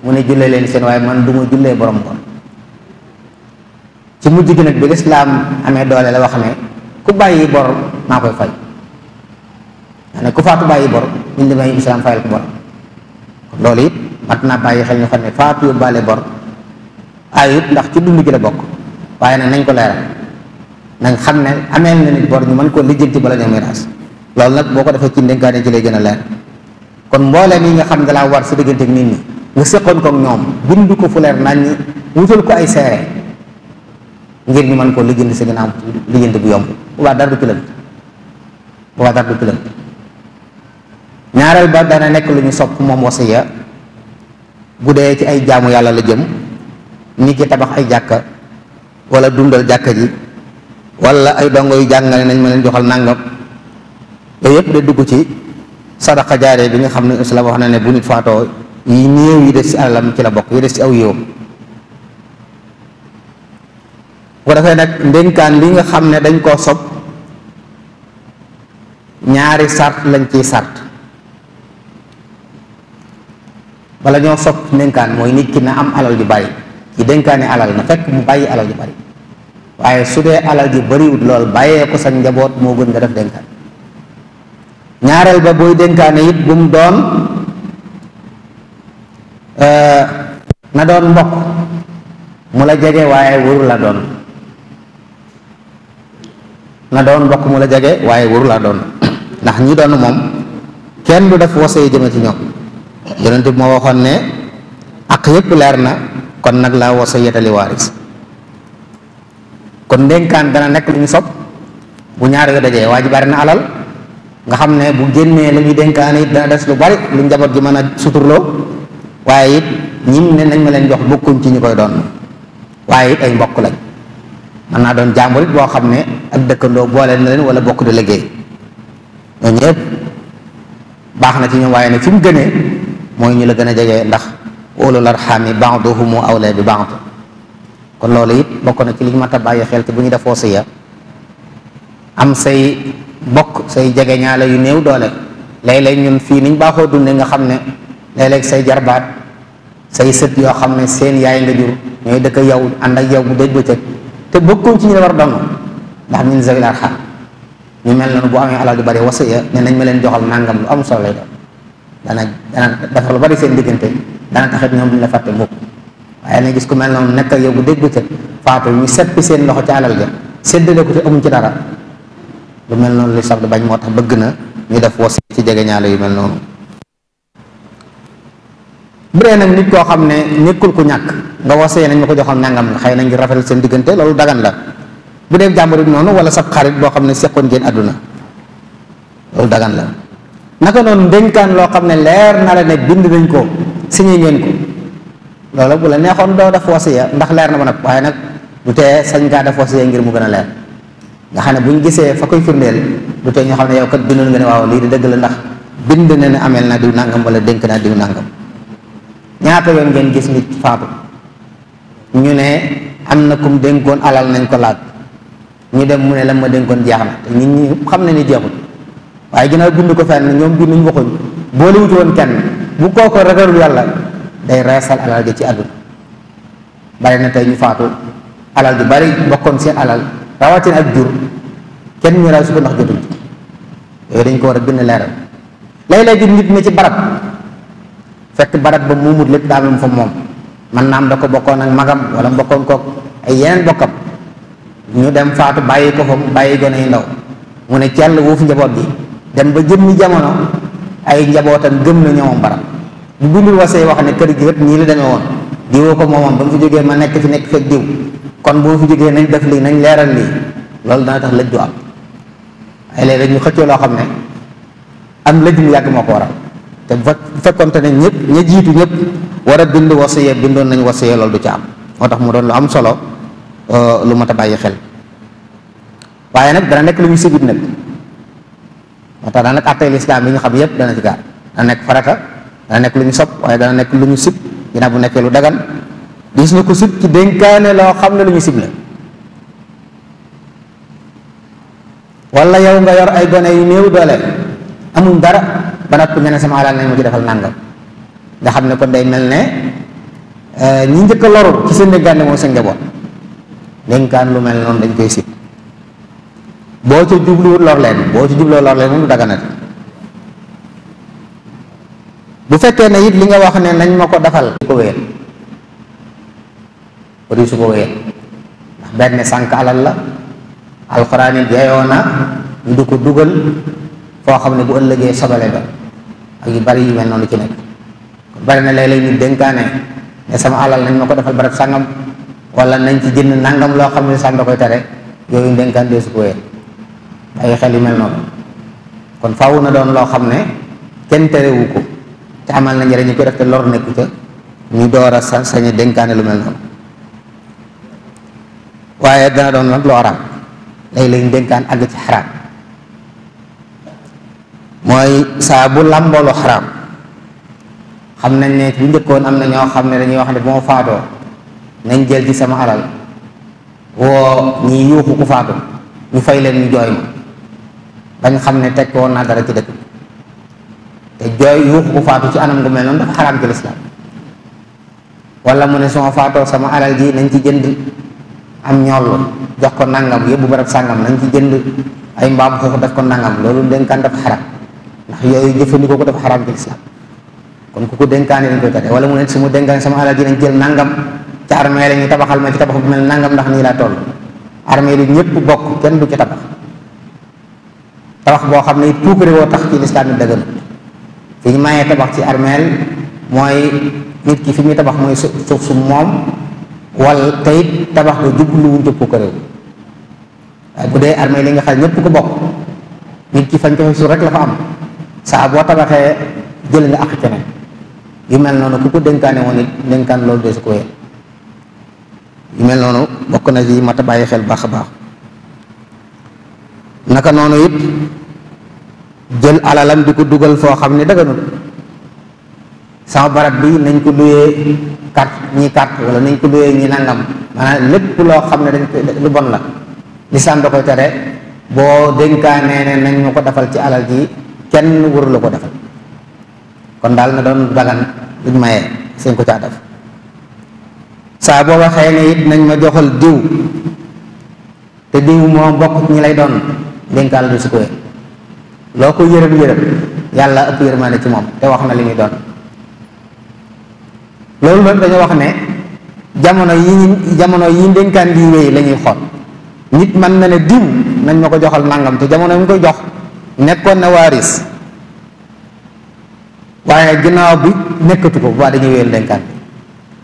mu ne jullee leen seen, waaye man du ma jullee borom bor. ci mujj gi nag bi lislaam amee doole la wax ne ku bàyyi bor maa koy fay, ne ku faatu bàyyi bor buñ demee islaam fayal ko bor loolu it mat naa bàyyi xel ñu xam ne faatu yóbbaale bor ayut ndax ci dund gi la bokk waaye nag nañ ko leeral nañ xam ne ameel na nit bor ñu mën koo lijjanti bala ñoo miraas loolu nag boo ko defee ci ndénkaane ci lay gën a leer kon mbooleem yi nga xam ne dalaa war sa diggante ak nit ñi nga séqoon ko ak ñoom bind ko fu leer nañ ñi wutal ko ay seere ngir ñu mën koo lijjanti sa ginnaaw lijjanti bu yomb boobaa dara du pilant boobaa dara du pilant ñaareel ba dana nekk lu ñu sopp moom wasiya bu dee ci ay jaamu yàlla la jëm ni ki tabax ay jàkka wala dundal jàkka ji wala ay dongo yu jàngale nañ ma leen joxal nàngam yooyu yëpp de dugg ci sadaqa jaare bi nga xam ne islam wax na ne bu nit faatoo yi néew yi des ci alalam ci la bokk yi des ci aw yiwam bu ko defee nag ndénkaan li nga xam ne dañ koo sob ñaari sart lañ ciy sart bala ñoo sob ndénkaan mooy nit ki na am alal ju bari ci dénkaane alal na fekk mu bàyyi alal ju bari waaye su dee alal ji bariwut lool bàyyee ko sa njaboot moo gën nga def dénkaan ñaareel ba booy dénkaane it bu mu doon na doon mbokk mu la jege waaye wuru la doon na doon mbokk mu la jege waaye wuru la doon ndax ñi doon moom kenn du def wasa yi jëme ci ñoom yonent bi moo waxoon ne ak yépp leer na kon nag la wasa yetali waaris kon ndénkaan dana nekk lu ñu sopp bu ñaar yu dajee waa ji bari na alal nga xam ne bu génnee la muy dénkaane it dana des lu bari lu njaboot gi mën a suturloo waaye it ñim ne nañ ma leen jox bokkuñ ci ñu koy doon waaye it ay mbokk lañ mën naa doon jàmbur it boo xam ne ak dëkkandoo boole na leen wala bokk di liggéey ñoo ñëpp baax na ci ñoom waaye ne fi mu gënee mooy ñu la gën a jege ndax ulul arhami ba'duhum awla bi ba'd kon loolu it bokk na ci li ñu mat a bàyyi xel te bu ñu def wasiya am say bokk say jege ñaale yu néew doole léeg-léeg ñun fii niñ baaxoo dunde nga xam ne léeg-léeg say jarbaat say sët yoo xam ne seen yaay nga jur ñooy dëkk yow ànd ak yow bu dëj bëccëg te bokkuñ ci ñu la war doon ndax min zawil arham ñu mel noonu bu amee alal du bari wasiya ne nañ ma leen joxal nangam lu am solo lay doon dana defar lu bari seen diggante dana taxit ñoom duñ la fàtte mukk waaye na gis ku mel noonu nekk yow bu dëj bëccëg faatu ñu seppi seen loxo ci alal ja séddale ko te amuñ ci dara lu mel noonu li sax di bañ moo tax bëgg na ñu def wasi ci jege ñaale yu mel noonu bu dee nag nit koo xam ne nekkul ku ñàkk nga wasee nañ ma ko joxoon nangam xëy na ngir rafetal seen diggante loolu dagan la bu dee jàmbur bi noonu wala sab xarit boo xam ne seqoon ngeen àdduna loolu dagan la naka noonu ndénkaan loo xam ne leer na la ne bind nañ ko signé ngeen ko loolu bu la neexoon doo def wasiya ndax leer na ba nag waaye nag du tee sañ ngaa def wasiya ngir mu gën a leer nga xam ne buñ gisee fa koy firndeel du tee ñoo xam ne yow kat bindoon nga ne waaw lii di dëgg la ndax bind na ne ameel naa diw nangam wala dénk naa diw nangam ñaata yoon ngeen gis nit faatu ñu ne am na kum dénkoon alal nañ ko laaj ñu dem mu ne la ma dénkoon jeex na te nit ñi xam ne ni jeexul waaye ginnaaw bind ko fenn ñoom binduñ waxuñ boole wuti woon kenn bu kooko ragalul yàlla day reesal alal gi ci àdduna bari na tey ñu faatu alal ju bari bokkoon seen alal rawatina ak jur kenn ñu raw su ko ndax jotuñ yooyu dañ ko war a bind leeral léeg-léegi nit ne ci barab fekk barab ba muumut lépp daal mu fa moom man naam da ko bokkoon ak magam wala mbokkoon kook ay yeneen bokkam ñu dem faatu bàyyi ko fa bàyyi gone yu ndaw mu ne cell wuufu njaboot bi dem ba jëmmi jamono ay njabootam gëm na ñoomam barab bu bindul wasee wax ne kër gi rek nii la demee woon diwoo ko moomoom ba mu fi jógee ma nekk fi nekk fekk diw kon bu ma fi jógee nañ def lii nañ leeral lii loolu dana tax lëj du am ay léeg rek ñu xëccoo loo xam ne am lëj mu yàgg moo ko waral te bu fekkonte ne ñëpp ña jiitu ñëpp war a bind wasiya bindoon nañ wasiya loolu du ci am moo tax mu doon lu am solo lu mat a bàyyi xel waaye nag dana nekk lu ñu sibit nag moo tax dana nekk àttee lislaam yi ñu xam yëpp dana ci gaar dana nekk farata dana nekk lu ñu sopp waaye dana nekk lu ñu sib ginnaaw bu nekkee lu dagan gis na ko sib ci dénkaane loo xam ne lu ñu sib la wala yow nga yor ay gone yu néew doole amuñ dara ba noppi nga ne sama alal nañ ma ci defal nàngam nga xam ne kon day mel ne ñi njëkk a loru ci seen dénkaane mooy seen njaboot dénkaan lu mel noonu dañ koy sib boo ca jubluwul lor leen boo ci jubloo lor leen moom du daganati bu fekkee ne it li nga wax ne nañ ma ko defal ko wéyal wari su ko wéyal ndax benn sànq alal la alxuraan it yeyoo na ñu du ko dugal foo xam ne bu ëllëgee sobale ba ak yu bari yu mel noonu ci nekk kon bari na léeg-léeg ñu dénkaane ne sama alal nañ ma ko defal barab sàngam wala nañ ci jënd nangam loo xam ne sàmm da koy tere yooyu dénkaan dee su ko wéyal ay xel yu mel noonu kon faaw na doon loo xam ne kenn terewu ko te amal na njëriñ ñu ko def te lor nekku ca ñu door a sañ dénkaane lu mel noonu waaye dana doon nag lu araam léeg-léeg ñu dénkaan àgg ci xaraam mooy saa bu làmboolu xaraam xam nañ ne bu njëkkoon am na ñoo xam ne dañuy wax ne bu ma faatoo nañ jël ci sama alal woo ñi yuuxu ku faatu ñu fay leen ñu jooy ma bañ xam ne teg woon naa dara ci dëkk bi te jooy yuuxu ku faatu ci anam gu mel noonu dafa xaraam ci lislaam wala mu ne su ma faatoo sama alal ji nañ ci jënd am ñollu jox ko nangam yóbbu barab sàngam nañ ci jënd ay mbaam xuux def ko nangam loolu dénkaan dafa xaraam ndax yooyu jëfandikoo ko dafa xaraam ci lislaam kon ku ko dénkaane dañ koy tere wala mu ne su ma dénkaane sama alal ji nañ jël nangam ci armée la ñu tabaxal ma ci tabax bu mel nangam ndax nii laa toll armée li ñëpp bokk kenn du ci tabax tabax boo xam ne puukare woo tax ci lislaam yi dëggan fi ñu mayee tabax ci armeel mooy nit ki fi muy tabax mooy suuf su moom wala teyit tabax ko jubluwuñ ci puukare wu waaye bu dee armée li nga xam ñëpp ko bokk nit ki fañ ko suuf rek la fa am saa boo tabaxee jël nga ak keneen yu mel noonu ku ko dénkaane woon it dénkaan loolu de su ko wéyal yu mel noonu bokk na ci mat a bàyyi xel baax a baax naka noonu it jël alalam di ko dugal foo xam ne dëgganul sama barab bi nañ ko luyee carte wala nañ ko luyee ñi nangam maanaam lépp loo xam ne dañ ko lu bon la lislaam da koy tere boo dénkaanee ne nañ ma ko defal ci alal ji kenn waru la ko defal kon daal na doon dagan luñ mayee seen ko caa def saa boo waxee ne it nañ ma joxal diw te diw moo bokk ñi lay doon dénkaal du si koy loo ko yërëm yàlla ëpp yërmaane ci moom te wax na li muy doon loolu nag dañoo wax ne jamono yi dénkaan di wéy la ñuy xool nit mën na ne diw nañ ma ko joxal nangam te jamono yi mu koy jox nekkoon na waaris waaye ginnaaw bi nekkatu ko bu baax dañuy wéyal dénkaan bi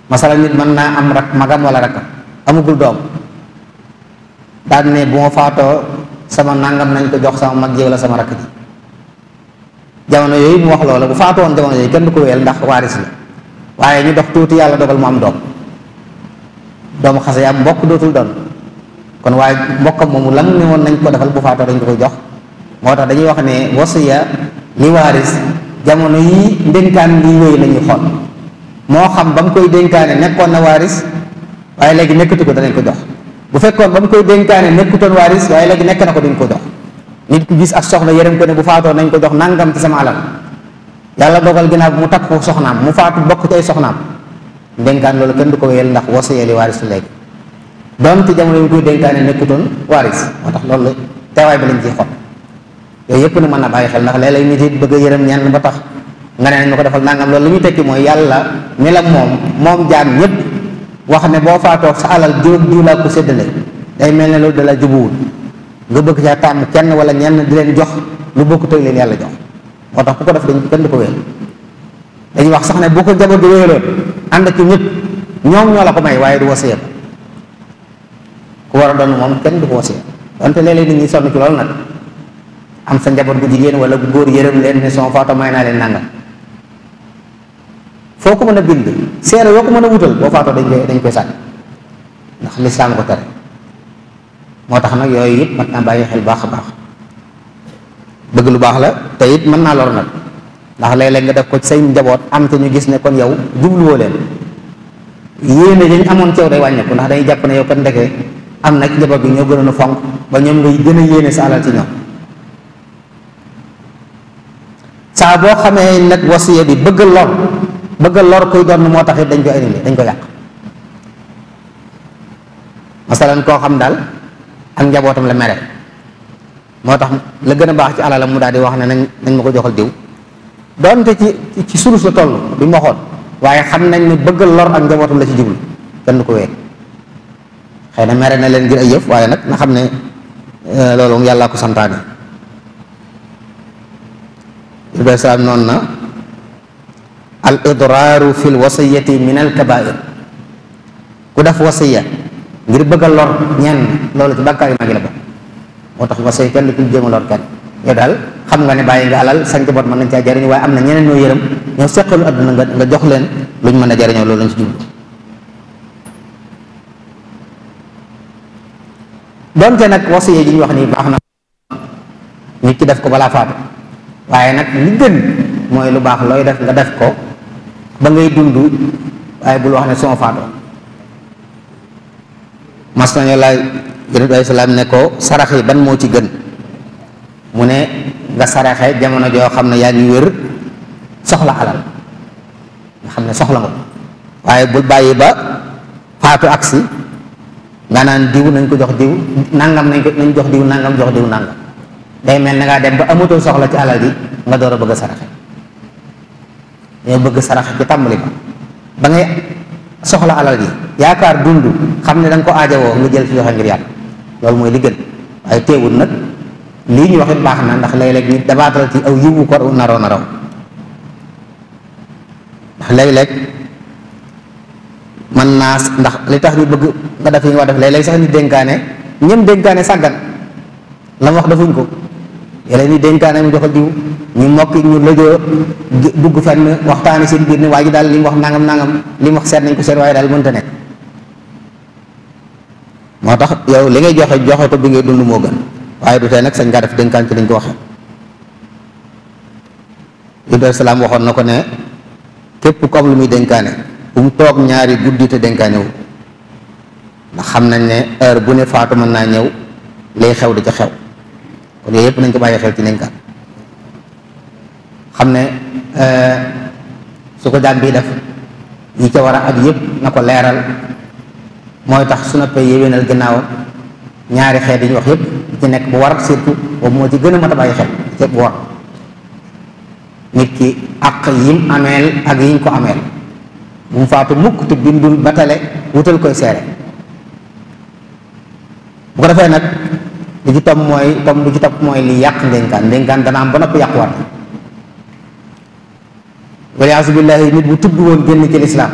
masala nit mën naa am rak magam wala rakam amugul doom daan ne bu ma faatoo sama nangam nañ ko jox sama mag ji wala sama rakk ji jamono yooyu mu wax loola bu faatu woon jamono yooyu kenn du ko wéyal ndax waaris la waaye ñu dox tuuti yàlla dogal mu am doomu xase ya am mbokk dootul doon kon waaye mbokkam moomu lam ne woon nañ ko defal bu faatoo dañ ko koy jox moo tax dañuy wax ne wasiya li waaris jamono yi ndénkaan li wéy la ñuy xool moo xam ba mu koy dénkaane nekkoon na waaris waaye léegi nekkatu ko danañ ko jox bu fekkoon ba mu koy dénkaane nekkutoon waaris waaye léegi nekk na ko duñ ko jox nit ku gis ak soxna yërëm ko ne bu faatoo nañ ko jox nangam ci sama alal yàlla dogal ginnaaw bi mu takk ko soxnaam mu faatu bokk ci ay soxnaam dénkaan loolu kenn du ko wéyal ndax wasiya li waaris léegi doonte jamono yi mu koy dénkaane nekkutoon waaris moo tax loolu teewaay bi lañ ciy xool yooyu yëpp na mën na bàyyi xel ndax léeg-léeg nit it bëgg a yërëm ñenn ba tax nga ne nañ ma ko defal nangam loolu li muy tekki mooy yàlla mi la moom jaam ñëpp wax ne boo faatoo sa alal diw laa ko séddale day mel ne loolu da la jubuwul nga bëgg caa tàmm kenn wala ñenn di leen jox lu bokk tëg leen yàlla jox moo tax ku ko def dañ kenn du ko wéyal dañuy wax sax ne boo ko njaboot di wéyaloon ànd ci ñëpp ñoom ñoo la ko may waaye du wasiya ku war a doon moom kenn du ko wasiya donte léeg-léeg nit ñi sonn ci loolu nag am sa njaboot bu jigéen wala bu góor yërëm leen ne sama faatoo may naa leen nangam foo ko mën a bind seere yoo ko mën a wutal boo faatoo dañ koy sànni ndax lislaam ko tere moo tax nag yooyu it mat naa bàyyi xel baax a baax bëgg lu baax la te it mën naa lor nag ndax léeg-léeg nga def ko ci say njaboot am te ñu gis ne kon yow jubluwoo leen yéene dañ amoon ci yow day wàññeeku ndax dañuy jàpp ne yow kat ndeke am na ci njaboot bi ñoo gënoon a fonk ba ñoom ngay gën a yéene sa alal ci ñoom saa boo xamee nag wasiya bi bëgg lor koy doon moo tax it dañ ko annulé dañ ko yàq masalan koo xam daal ak njabootam la mere moo tax la gën a baax ci alalam mu daal di wax ne nañ ma ko joxal diw doonte ci sulus la toll bi mu waxoon, waaye xam nañ ne bëggal lor ak njabootam la ci jublu, kenn du ko wéet. xëy na mere na leen ngir ay yëf, waaye nag na xam ne loolu moom yàllaa ko santaane. Ibrahima salaam noonu na al idraaru fi l wasiyati min al kabair, ku def wasiya ngir bëgg a lor ñenn loolu ci bàkkaar yu mag yi la bokk. moo tax wasiya kenn du jéem a lor kenn. yow daal xam nga ne bàyyi nga alal sa njaboot mën nañ caa jariñu, waaye am na ñeneen ñoo yërëm ñoo seqalu àdduna nga jox leen luñ mën a jariñoo, loolu lañ ci jublu. donte nag wasiya ji ñu wax nii baax na nit ki def ko balaa faatu, waaye nag li gën mooy lu baax looy def nga def ko ba ngay dund, waaye bul wax ne suma faatoo. mas nañu laaj Yonent bi salaam ne ko sarax yi ban moo ci gën, mu ne nga saraxe jamono joo xam ne yaa ngi wér soxla alal, nga xam ne soxla nga ko, waaye bul bàyyi ba faatu agsi nga naan diw nañ ko jox diw nangam, nañ jox diw nangam, jox diw nangam. day mel na ngaa dem ba amatoo soxla ci alal ji nga door a bëgg a saraxe. ñoo bëgg saraxe ci tàmbali ba ngay soxla alal ji yaakaar dund xam ne da nga ko aajowoo nga jël ci joxe ngir yàlla, loolu mooy li gën. waaye teewul nag lii ñu wax it baax na, ndax léeg-léeg nit dabaatal ci aw yiwu ko naroo naraw, ndax léeg-léeg man naa ndax li tax ñu bëgg nga def yi nga wax def léeg-léeg sax ni dénkaane ñëm dénkaane sàggan la mu wax defuñ ko. yéen ni dénkaane mu joxal diw ñu mokki ñu lëjoo dugg fenn waxtaani seen biir ne waa ji daal li mu wax nangam nangam, li mu wax seet nañ ko seet waaye daal mënta nekk. moo tax yow li ngay joxe ko bi ngay dund moo gën, waaye du tey nag sañ ngaa def dénkaan ci lañ ko waxee. Ibrahima salaam waxoon na ko ne képp ko am lu muy dénkaane bu mu toog ñaari guddi te dénkaane wu, ndax xam nañ ne heure bu ne faatu mën naa ñëw lay xew di ca xew. kon yooyu yëpp nañ ko bàyyi xel ci dénkaan, xam ne su ko jàmm bi def yi ca war a ak yëpp na ko leeral, mooy tax su noppee yéwénal ginnaawam. ñaari xeet yi ñu wax yëpp ci nekk bu war, surtout boobu moo ci gën a mat a bàyyi xel ci bu war. nit ki àq yim ameel ak yiñ ko ameel bu mu faatu mukk te bindul batale wutal koy seere. bu ko defee nag li ci topp mooy li yàq ndénkaan dana am ba noppi yàquwaat. waliyaasu billaahi nit bu tudd woon génn ci lislaam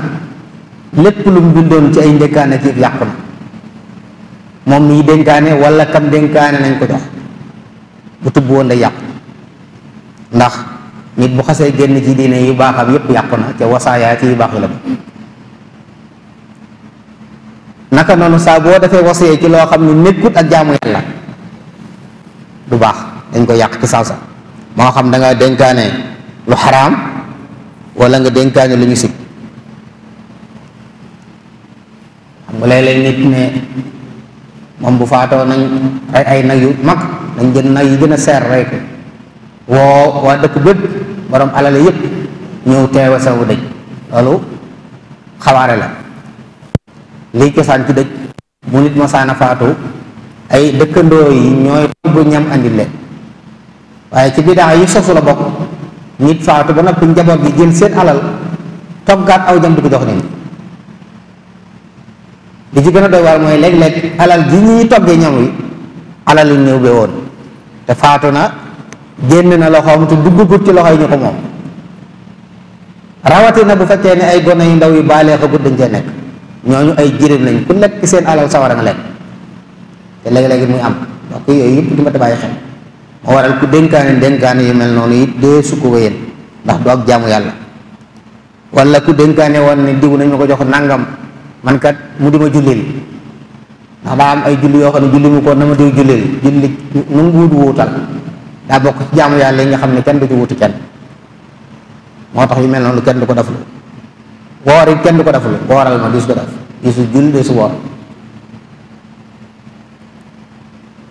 lépp lu mu bindoon ci ay ndénkaane ci yàqu na. moom mii dénkaane wala kam dénkaane nañ ko jox bu tubb woon day yàqu, ndax nit bu xasee génn ci diine yu baaxam yépp yàqu na, ca wasaaya ci yu baax yi la. naka noonu saa boo defee wasiyee ci loo xam ne nekkut ak jaamu yàlla du baax, dañ ko yàq ci saasa. moo xam da nga dénkaane lu xaraam wala nga dénkaane lu ñu sib. xam nga léeg-léeg nit ne moom bu faatoo nañ ay nag yu mag, nañ jël nag yi gën a seer rey ko, woo waa dëkk bépp borom alale yépp ñëw teewe sawu dëj. loolu xawaare la. liy cosaan ci dëj bu nit mosaana faatu ay dëkkandoo yi ñooy bu ñam andil leen, waaye ci bidaa yi sosu la bokk. nit faatu ba noppi njaboot gi jël seen alal toggaat aw jam di ko jox nit. li ci gën a doy waar mooy léeg-léeg alal ji ñuy toggee ñam wi alal yu néew bee woon te faatu na génn na loxoom te duggagut ci loxo yi ñu ko moom. rawatina bu fekkee ne ay gone yu ndaw yu baalee xagut dañ cee nekk, ñooñu ay jirim lañ, ku lekk seen alal sawara nga lekk. te léegi-léegi muy am donc yooyu yëpp di ma bàyyi xel. moo waral ku dénkaane yu mel noonu it dee su ko wéyal, ndax du ak jaamu yàlla. wala ku dénkaane woon ne diw nañ ma ko jox nangam man kat mu di ma jullil, ndax daa am ay julli yoo xam ne julli mu ko na ma diw jullil, julli nu mu wuutal daa bokk ci jaamu yàlla yi nga xam ne kenn du ci wuti kenn. moo tax yu mel noonu kenn du ko deflu. woor it kenn du ko deflu, wooral ma di su ko def, di su julli di su woor.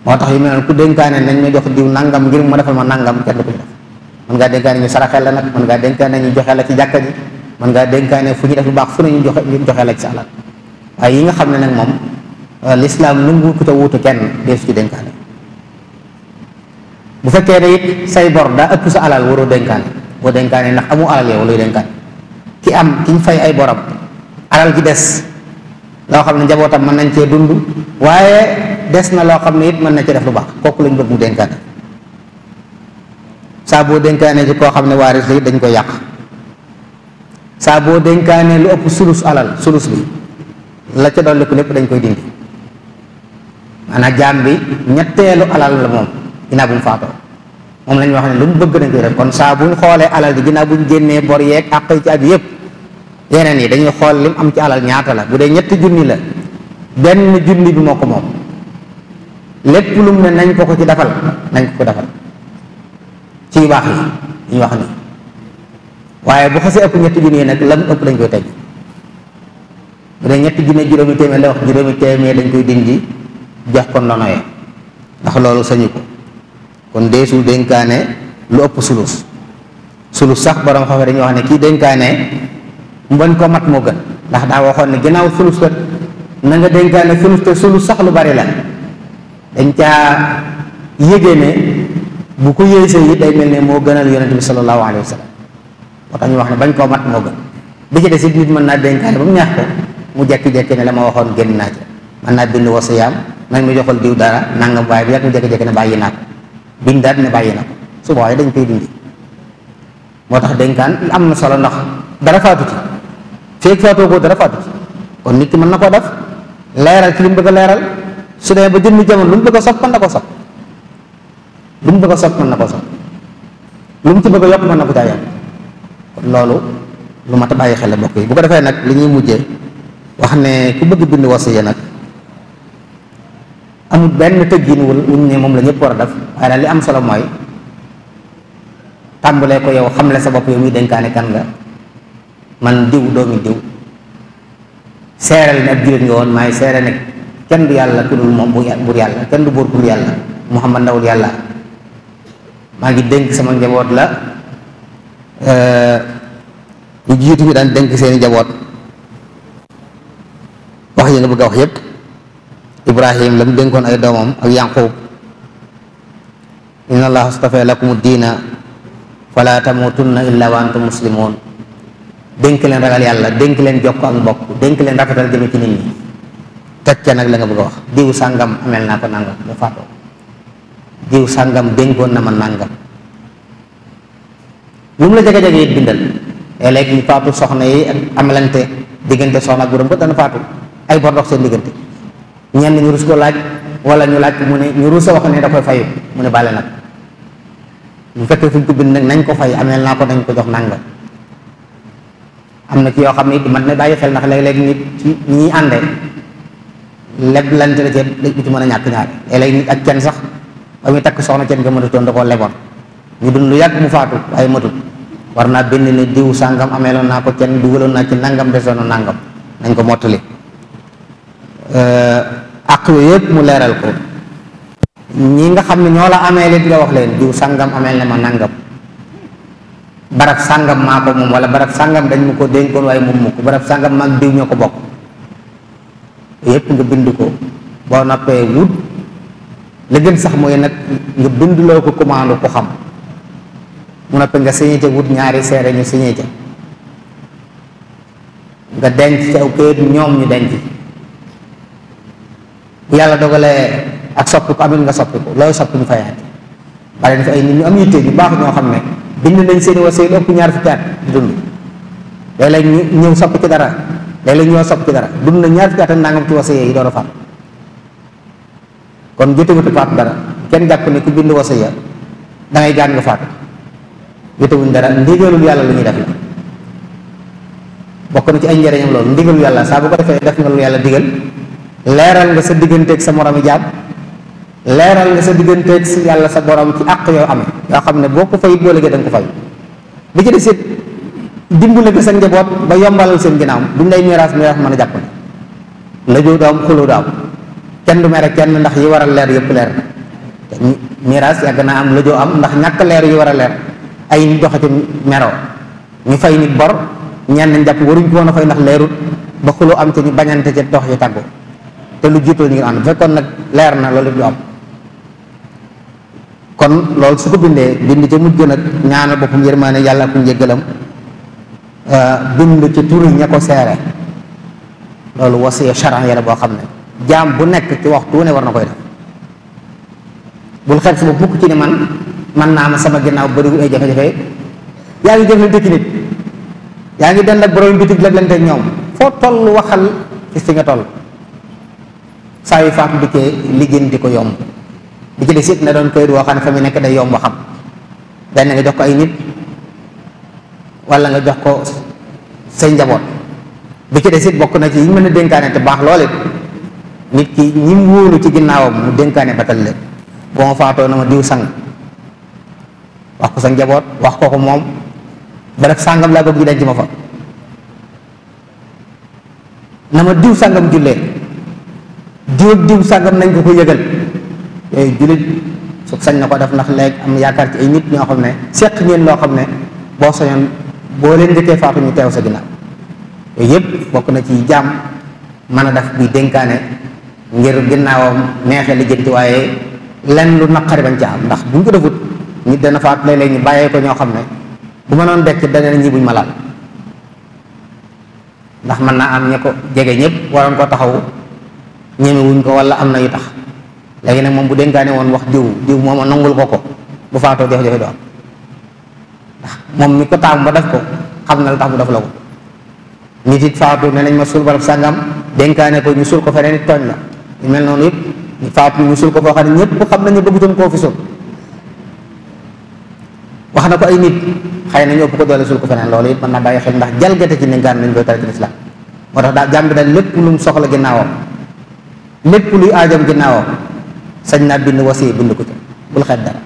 moo tax yu mel noonu ku dénkaane nañ ma jox diw nangam ngir mu defal ma nangam kenn du ko def. mën ngaa dénkaane ñu saraxel la nag, mën ngaa dénkaane ñu joxe la ci jàkka ji, mën ngaa dénkaane fu ñu def lu baax fu ne ñu joxe la ci sa alal. waaye yi nga xam ne nag moom lislaam nangu ko te wuutu kenn dee su ci dénkaane. bu fekkee ne it say bor daa ëpp sa alal waroo dénkaane, boo dénkaane ndax amu alal yow luy dénkaan ki am ki ñu fay ay borom alal ji des loo xam ne njabootam mën nañ cee dund waaye des na loo xam ne it mën na ci def lu baax kooku lañ bëgg mu dénkaane saa boo dénkaane ci koo xam ne waaris la it dañ koy yàq saa boo dénkaane lu ëpp sulus alal sulus bi la ca dolli ko lépp dañ koy dindi maanaam jaam bi ñetteelu alal la moom ginnaaw bu mu faatoo moom la ñu wax ne lu mu bëgg dañ koy def kon saa bu ñu xoolee alal ji ginnaaw bu ñu génnee bor yeeg àq yi ci aju yëpp yeneen yi dañuy xool lim am ci alal ñaata la bu dee ñetti junni la benn junni bi moo ko moom lépp lu mu ne nañ ko ci defal nañ ko defal ci yu baax yi ñu wax ni waaye bu xasee ëpp ñetti junni yi nag lam ëpp dañ koy teg bu dee ñetti junni juróomi téeméer la wax juróomi téeméer dañ koy dindi jox ko ndono ya ndax loolu sañu ko kon deesul dénkaane lu ëpp sulus sax borom xam dañuy wax ne kii dénkaane mbañ ko mat moo gën ndax daa waxoon ne ginnaaw sulus kat na nga dénkaane sulus te sulus sax lu bari la dañ caa yégée ne bu ko yéesee yi day mel ne moo gënal yonente bi sallallahu alayhi wa sallam moo tax ñu wax ne bañ koo mat moo gën bi ci des it nit mën naa dénkaane ba mu neex ko mu jekki-jekki ne la ma waxoon génn naa ca mën naa bind wasiyaam nañ ma joxal diw dara nangam waaye bi yàgg mu jekki-jekki ne bàyyi naa ko bindaat ne bàyyi na ko su boobaa dañ koy dindi moo tax dénkaan am na solo ndax dara faatu ci feeg faatoo ko dara faatu ci kon nit ki mën na koo def leeral ci li mu bëgg a leeral su dee ba jëmmi jamono lu mu bëgg a sopp mën na ko sopp lu mu bëgg a sopp mën na ko sopp lu mu ci bëgg a yokk mën na ko caa yokk kon loolu lu mat a bàyyi xel la mbokk yi bu ko defee nag li ñuy mujjee wax ne ku bëgg bind wasiya nag amul benn tëggin wuñ ne moom la ñëpp war a def waaye daal li am solo mooy tàmbalee ko yow xamle sa bopp yow muy dénkaane kan nga man diw doomi diw seeral ne ab jullit nga woon maay seere ne kenn du yàlla ku dul moom buur yàlla kenn du buur ku dul yàlla Muhammad ndawul yàlla maa ngi dénk sama njaboot la ñu jiitu ñu daan dénk seeni njaboot wax yi nga bëgg a wax yépp Ibrahim la mu dénkoon ay doomam ak Yanqub inna allaha astafa lakum diina fala tamutunna illa wa antum muslimun dénk leen ragal yàlla dénk leen jokk ak mbokk dénk leen rafetal jëme ci nit ñi teg ca nag la nga bëgg a wax diw sàngam amel naa ko nangam mu faatoo diw sàngam dénkoon na ma nangam lu mu la jege-jege it bindal léegi ñu faatu soxna yi ak amalante diggante soxna ak borom ko dana faatu ay bor dox seen diggante ñenn ñu rus ko laaj wala ñu laaj mu ne ñu rus a wax ne da koy fayu mu ne bàlle nag bu fekkee fuñ ko bind nag nañ ko fay ameel naa ko nañ ko jox nangam am na ci yoo xam ne it man na bàyyi xel ndax léeg-léeg nit ci ñi àndee leblante la ci du ci mën a ñàkk ñaar léeg-léeg nit ak kenn sax ba muy takk soxna kenn nga mën a toon da koo leboon ñu dund lu yàgg mu faatu waaye matut war naa bind ne diw sàngam ameeloon naa ko kenn dugaloon naa ci nangam desoon nangam nañ ko mottali àq yooyu yëpp mu leeral ko ñi nga xam ne ñoo la amee lit nga wax leen diw sàngam ameel na ma nangam barab sàngam maa ko moom wala barab sàngam dañ ma ko dénkoon waaye moom mu ko barab sàngam maag diw ñoo ko bokk yëpp nga bind ko boo noppee wut la gën sax mooy nag nga bind loo ko commande ko xam mu noppee nga signé ca wut ñaari seere ñu signé ca nga denc ca aw këyit ñoom ñu denc bu yàlla dogalee ak soppi ko amit nga soppi ko looy soppi ñu fayaati bari na fi ay nit ñu am yitte yu baax ñoo xam ne bind nañ seeni wasiya lu ëpp ñaar fukki at di dund léeg-léeg ñu ñëw soppi ci dara léeg-léeg ñoo soppi ci dara dund na ñaar fukki at ak nangam ci wasiya yi door a faat kon jotewutu faatu dara kenn jàpp ne ku bind wasiya da ngay gaan nga faatu jotewuñ dara ndigalul yàlla lu ñuy def la bokk na ci ay njëriñam loolu ndigalul yàlla saa bu ko defee def nga lu yàlla digal leeral nga sa digganteeg sa moromi jaam leeral nga sa digganteeg si yàlla sa borom ci àq yoo amee yoo xam ne boo ko fay boo léegi da nga ko fay bi ci des it dimbale nga sa njaboot ba yombalal seen ginnaaw buñ lay miraas mën a jàpp ne la joo du am xuloo du am kenn du mere kenn ndax yi war a leer yëpp leer na te miraas yàgg naa am la joo am ndax ñàkk leer yi war a leer ay nit doxati meroo ñu fay nit bor ñenn jàpp waruñ ko woon a fay ndax leerut ba xuloo am ci ñu bañante ci dox yi tàggu te lu jiitoo ñu ngi ànd bu fekkoon nag leer na loolu du am kon loolu su ko bindee bind ca mujj nag ñaanal boppam yërmaane yàlla ak njëggalam bind ci turi ña ko seere loolu wasiya charan la boo xam ne jaam bu nekk ci waxtu wu ne war na koy def bul xeeb sa bopp mukk ci ne man naa ma sama ginnaaw bëriwul ay jafe-jafe yaa ngi jëflante ci nit yaa ngi dend ak borom bitig leblante ak ñoom foo toll waxal ci fi nga toll saa yu faatu dikkee liggéey ko yomb bi ci des it na doon këyit woo xam ne fa mu nekk day yomb xam benn nga jox ko ay nit wala nga jox ko say njaboot bi ci des it bokk na ci yi mën a dénkaane te baax lool it nit ki ñi mu wóolu ci ginnaawam mu dénkaane batal leen boo ma faatoo na ma diw sang wax ko sa njaboot wax ko moom ba def sàngam laa bëgg ñu denc ma fa na ma diw sàngam jullee diw ak diw sàngam nañ ko ko yëgal yooyu jullit su sañ na ko def ndax léegi am yaakaar ci ay nit ñoo xam ne seq ngeen loo xam ne boo soñoon boo leen njëkkee faatu ñu teew sa ginnaaw yooyu yëpp bokk na ci jaam mën a def buy dénkaane ngir ginnaawam neexee lijjanti waaye lenn lu naqari bañ ca am ndax buñ ko defut nit dana faatu léeg-léeg ñu bàyyee ko ñoo xam ne bu ma noon dekk dana ñi buñ ma laal ndax mën naa am ña ko jege ñëpp waroon ko taxaw ñemewuñ ko wala am na yu tax léegi nag moom bu dénkaane woon wax diw mooma nangul ko bu faatoo jafe-jafe do am ndax moom mi ko taamu ba def ko xam na lu tax mu def la ko nit it faatu ne nañ ma suul barab sàngam dénkaane ko ñu suul ko feneen it tooñ la ñu mel noonu yëpp ñu faatu ñu suul ko foo xam ne ñëpp xam nañu bëggutoon koo fi suul wax na ko ay nit xëy na ñu ëpp ko doole suul ko feneen loolu it mën naa bàyyi xel ndax jalgate ci dénkaan nañ koy tere ci lislaam moo tax daal jàmm bi daal lépp lu mu soxla ginnaawam lépp luy aajam ginnaawam sañ naa bind wasiya bind ko ci bul xeet dara